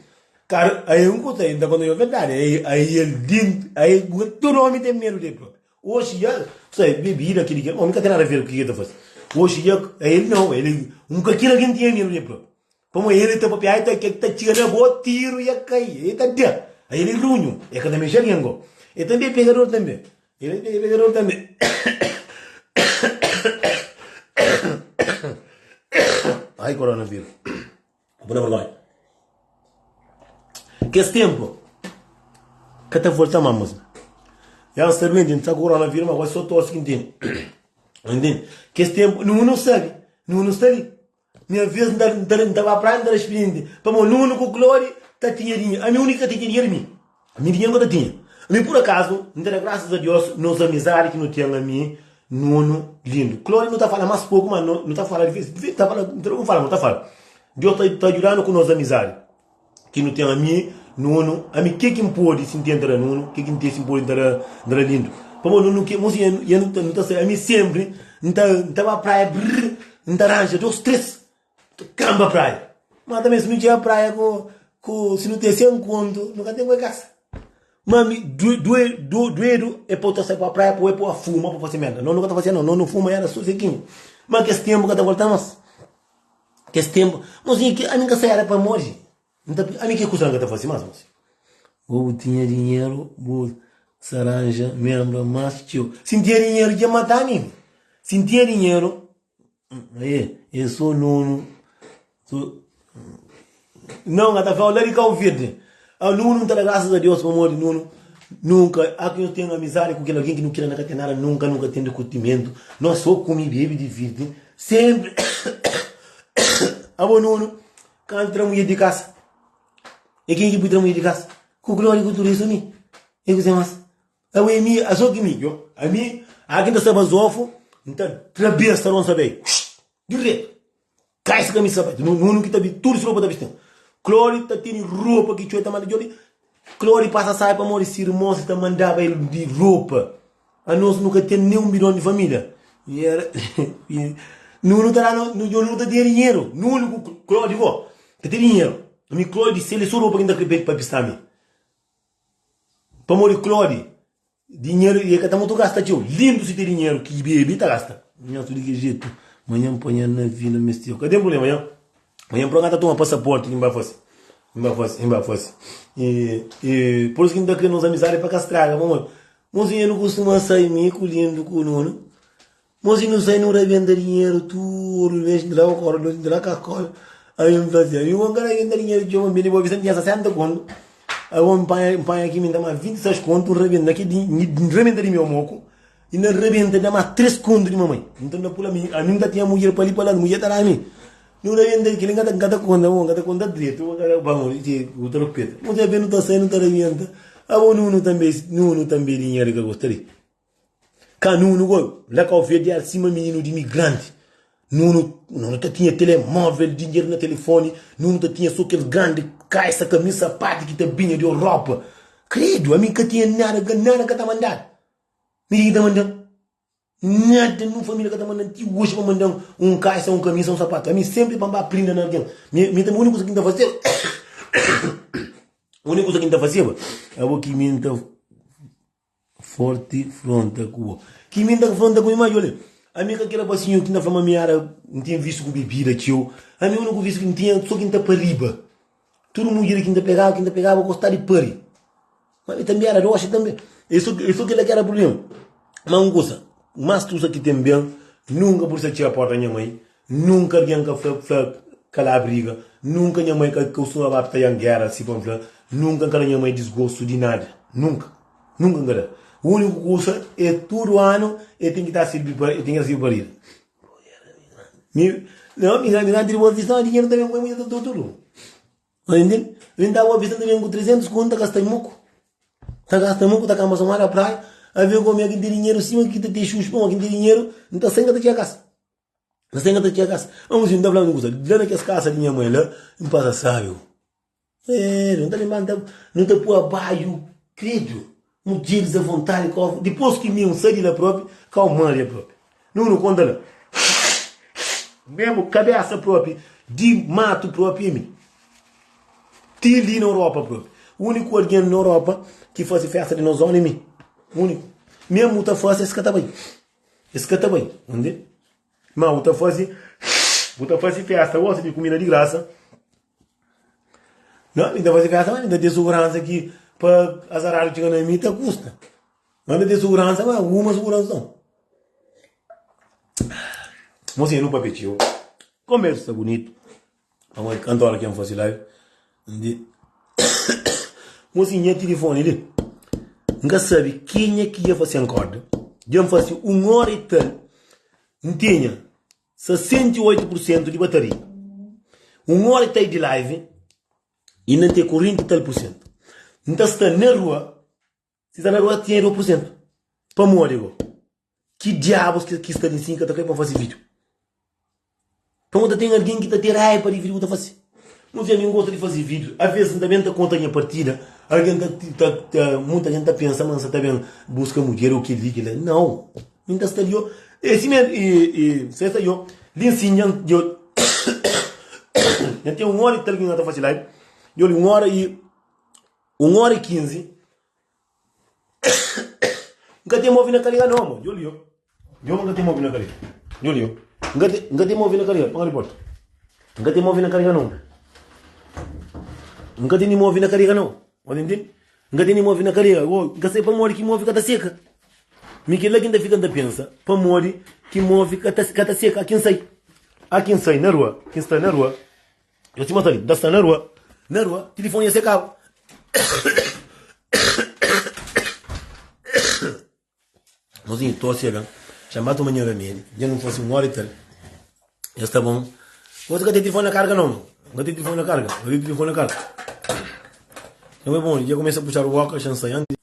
Kara, aí un kusa, N ta konta nhos verdadi, aí aí el dintu, aí tudu omi ten medu del propi. Oxi ya, sai bebida kili kel, omi ka ten nada a ver ku ki el ta fasi. Oxi ya, el nau, el un ka kila ki N tinha medu del propi. Pamodi el ta papia, el ta ke ta txiga na bo, tiru ya kai, el ta da. Aí el é runhu, el ka ta mexe algen go. El tanbe é pegador tanbe. El é pegador tanbe. Ai, coronavírus. Bu na vergonha. Kes tempu ka ta volta más mos. Ya N sta duenti, N sta ku koronavírus, ma gosi so tosi ki N tene. Ntende? Kes tempu, nu sabi, nu sta li. Nha vez N ta, N ta, N ta ba praia, N ta da spirienti. Pamodi Nunu ku Klodi ta tinha dinheru. Ami úniku ka ta tinha dinheru mi. Ami dinheru N ka ta tinha. Ami pur akazu, N ta da grasas a Dios, nos amizadi ki nu ten ami, Nunu, Lindo. Klodi nu ta fala mas poku, ma nu ta fala di vez, di vez, ta fala, N ta da ku fala, ma nu ta fala. Dios ta, ta djudanu ku nos amizadi. Ki nu ten ami Nunu ami ke ki N pode si N tenta da Nunu ke ki N ten si N pode N ta da N ta da Lindo pamodi Nunu ke mosi ya nu ta nu ta sai ami sempri N ta N ta ba praia brrr N ta ranja dos tres N ta kanba praia ma tanbe si nu txega praia ku ku si nu ten sen kontu nu ka ten ku e kasa ma ami due due duedu e pa bu ta sai pa praia pa bu pa fuma pa fase merda no nu ka ta fase no no fuma era so sekinhu ma kes tempu ka ta volta mas. Kes tempu, mozinho, ki ami nka sai era pamodi N ta ami ki kusa nka ta fasi mas mozinho. Bo bu tinha dinheru, bu sa ranja membra mas txeu. Si N tinha dinheru dja mata ami. Si N tinha dinheru, e, e so nunu, so Não, nka ta flau la di Kau Verdi. A nunu N ta da grasas a Deus pamodi nunu nunka a ki nu ten amizadi ku kel algen ki nu kre na ka ten nada nunka nu ka ten dikutimentu. Nos so kume, bebe, divirti. Sempri abo nunu kantu tra mudjer di kasa e ken ki pui tra mudjer di kasa ku gloria ku tudu isu mi e kuse mas abo e mi aso ki mi yo ami a kin ta sta bazofu n ta trabesa ronsa bei diretu kai si kamisa bai nunu ki ta bi tudu si ropa ta bistin gloria ta tene ropa ki txoi ta manda djobi gloria pasa sai pamodi si irmons ta mandaba el di ropa Anos nu ka ten nen un bidon di família. I era Nunu ta da nu nu ta tinha dinheru. Nunu ku Klodi go ta ten dinheru. Ami Klodi sel é so ropa ki N ta kre pa pista mi. Pamodi Klodi dinheru e ka ta mutu gasta txeu. Lindu si ten dinheru ki bebe ta gasta. Nha tudu ki jetu. Manhan N panha na vila meste. Ka ten problema nha. Manhan N ta toma pasaporti ki N ba fase. N ba fase, N ba fase. E, e por isso ki N ta kre nos amizadi pa ka straga. Pamodi Mozinha nu kustuma sai mi ku Lindo ku Nuno Mozinho nu sai nu rabenta dinheru tudu bes di la kora di la ka kora Aí N fla si ami N ka rabenta dinheru txeu ma mi di Boa Vista N tinha 60 kontu Ago N panha N panha ki mi ta ma 26 kontu N rabenta ki N rabenta di meu moku I na rabenta da ma 3 kontu di mamai Nton na pula mi ami N ta tinha mudjer pa li pa la mudjer ta da mi Nu ta benta kili nka ta konta bo nka ta konta dretu pamodi ki bu ta rupeta bu ta ben nu ta sai nu ta rebenta abo nunu tanbe nunu tanbe dinheru ka gosta di ka nunu go la kau verdi era sima mininu di imigranti nunu nunu ta tinha telemovel dinheru na telefoni nunu ta tinha so kel grandi kaisa kamisa pati ki ta binha di europa kredu ami nka tinha nada nada nka ta mandadu mi ki ta mandan Nada, nun família ka ta manda-m ti oji pa manda-m un kaisa, un kamisa, un sapatu. Ami sénpri pa N ba prinda na algen. Mi, mi tanbe, úniku kuza ki N ta fazeba, úniku kuza ki N ta fazeba, abo ki mi N ta forti fronta ku bo. Ki mi N ta fronta ku mi, ma djobe, ami ka kel rapasinhu ki N ta fla ma mi éra, N tinha visu ku bebida txeu. Ami úniku visu ki N tinha, so ki N ta pariba. Tudu mudjer ki N ta pegaba, ki N ta pegaba, gostaba di pari. Ma mi tanbe era doxi tanbe. E so, e so kila ki era problema. Ma un kusa, mas kusa ki ten ben, nunka pursa txega porta nha mai, nunka algen ka fla, fla kala briga, nunka nha mai ka kustuma ba ta yan gera si pa N fla, nunka N ka da nha mai disgostu di nada, nunka, nunka N ka da. Uniku kusa e tudu anu e ten ki ta sirbi pa, e ten ki ta sirbi parida. Mi, no, mi, mi di Boa Vista, dinheru ta ben ku mi, ta tudu. Entende? Vem da Boa Vista ta ben ku 300 conto ta gasta muku. Ta gasta muku, ta kamba somada praia. A ver como é que tem dinheiro cima que ta tem xuxu, como que tem dinheiro, não tá sem que ta tchega casa. Não sem que ta tchega casa. Vamos não tá falando coisa. Lá naquelas casas de minha mãe lá, não passa sábio. É, não tá levanta, não tá pôr abaixo, credo. Mulheres à vontade, depois que mim sai de lá próprio, calma ali próprio. Nuno, conta lá. Mesmo cabeça própria, de mato próprio em mim. Ti li na Europa próprio. Único alguém na Europa que faz festa de nós é mim. Único. Mesmo tá faz esse que tá bem. Esse que tá bem. Onde? Mas o tá faz, o tá faz festa, gosta de comida de graça. Não, me tá faz festa, mas me tá ter segurança que para azarado chegar na mim tá custa. Mas me tem segurança, mas alguma segurança não. Mocinha, no papel tio. Conversa bonito. Vamos cantar aqui, vamos fazer live. Mosi nha tilifoni li N ka sabe kenha ki dja fase-m korda Dja N fase un óra i tal N tinha 68 pur sentu di bataria Un óra i tal di live i N ten 40 i tal pur sentu N ta sta na rua Si sta na rua tinha 2 pur sentu Pamodi go? Ki diabos ki sta li sin ka ta kre pa N fase vídiu? Pamodi ta ten algen ki ta ten raiba di vídiu ki bu ta fase. Mon fia, mi N gosta di fase vídiu. Aves N ta ben ta konta nha partida, algen ta, ta, ta, munta jen ta pensa ma N sa ta ben buska mudjer ô kel-li, kel-la. Nau! Mi N ta sta li ô. É si mésmu, i, i, seta yo, li nsin dja N, dja N ten un óra i tal ki N ta fase live. Dja li un óra i, un óra i 15. N ka ten move na kariga no mo. Djoli yo. Djo n ka ten move na kariga. Djoli yo. N ka ten, n ka ten move na kariga. Panga di porta. N ka ten move na kariga no. N ka ten ni move na kariga no. Ode ntende? N ka ten ni move na kariga. Ô, n ka sai pamodi ki move ka ta seka. Mi kel la ki N ta fika N ta pensa, pamodi ki move ka ta, ka ta seka. Aki N sai. Aki N sai na rua. Ki N sta na rua. Eu sima sta li, N ta sta na rua, na rua, tilifoni ya sekaba. Mozinho, tosi ya ben, xa N ba toma nha ramedi, dja nu fasi un ora i tal, ya sta bon. Gosi ka ten tilifoni na karga nau, N ka ten tilifoni na karga, N ka ten tilifoni na karga. Dja bai bon, dja kumesa puxadu boka, xa N sai antis.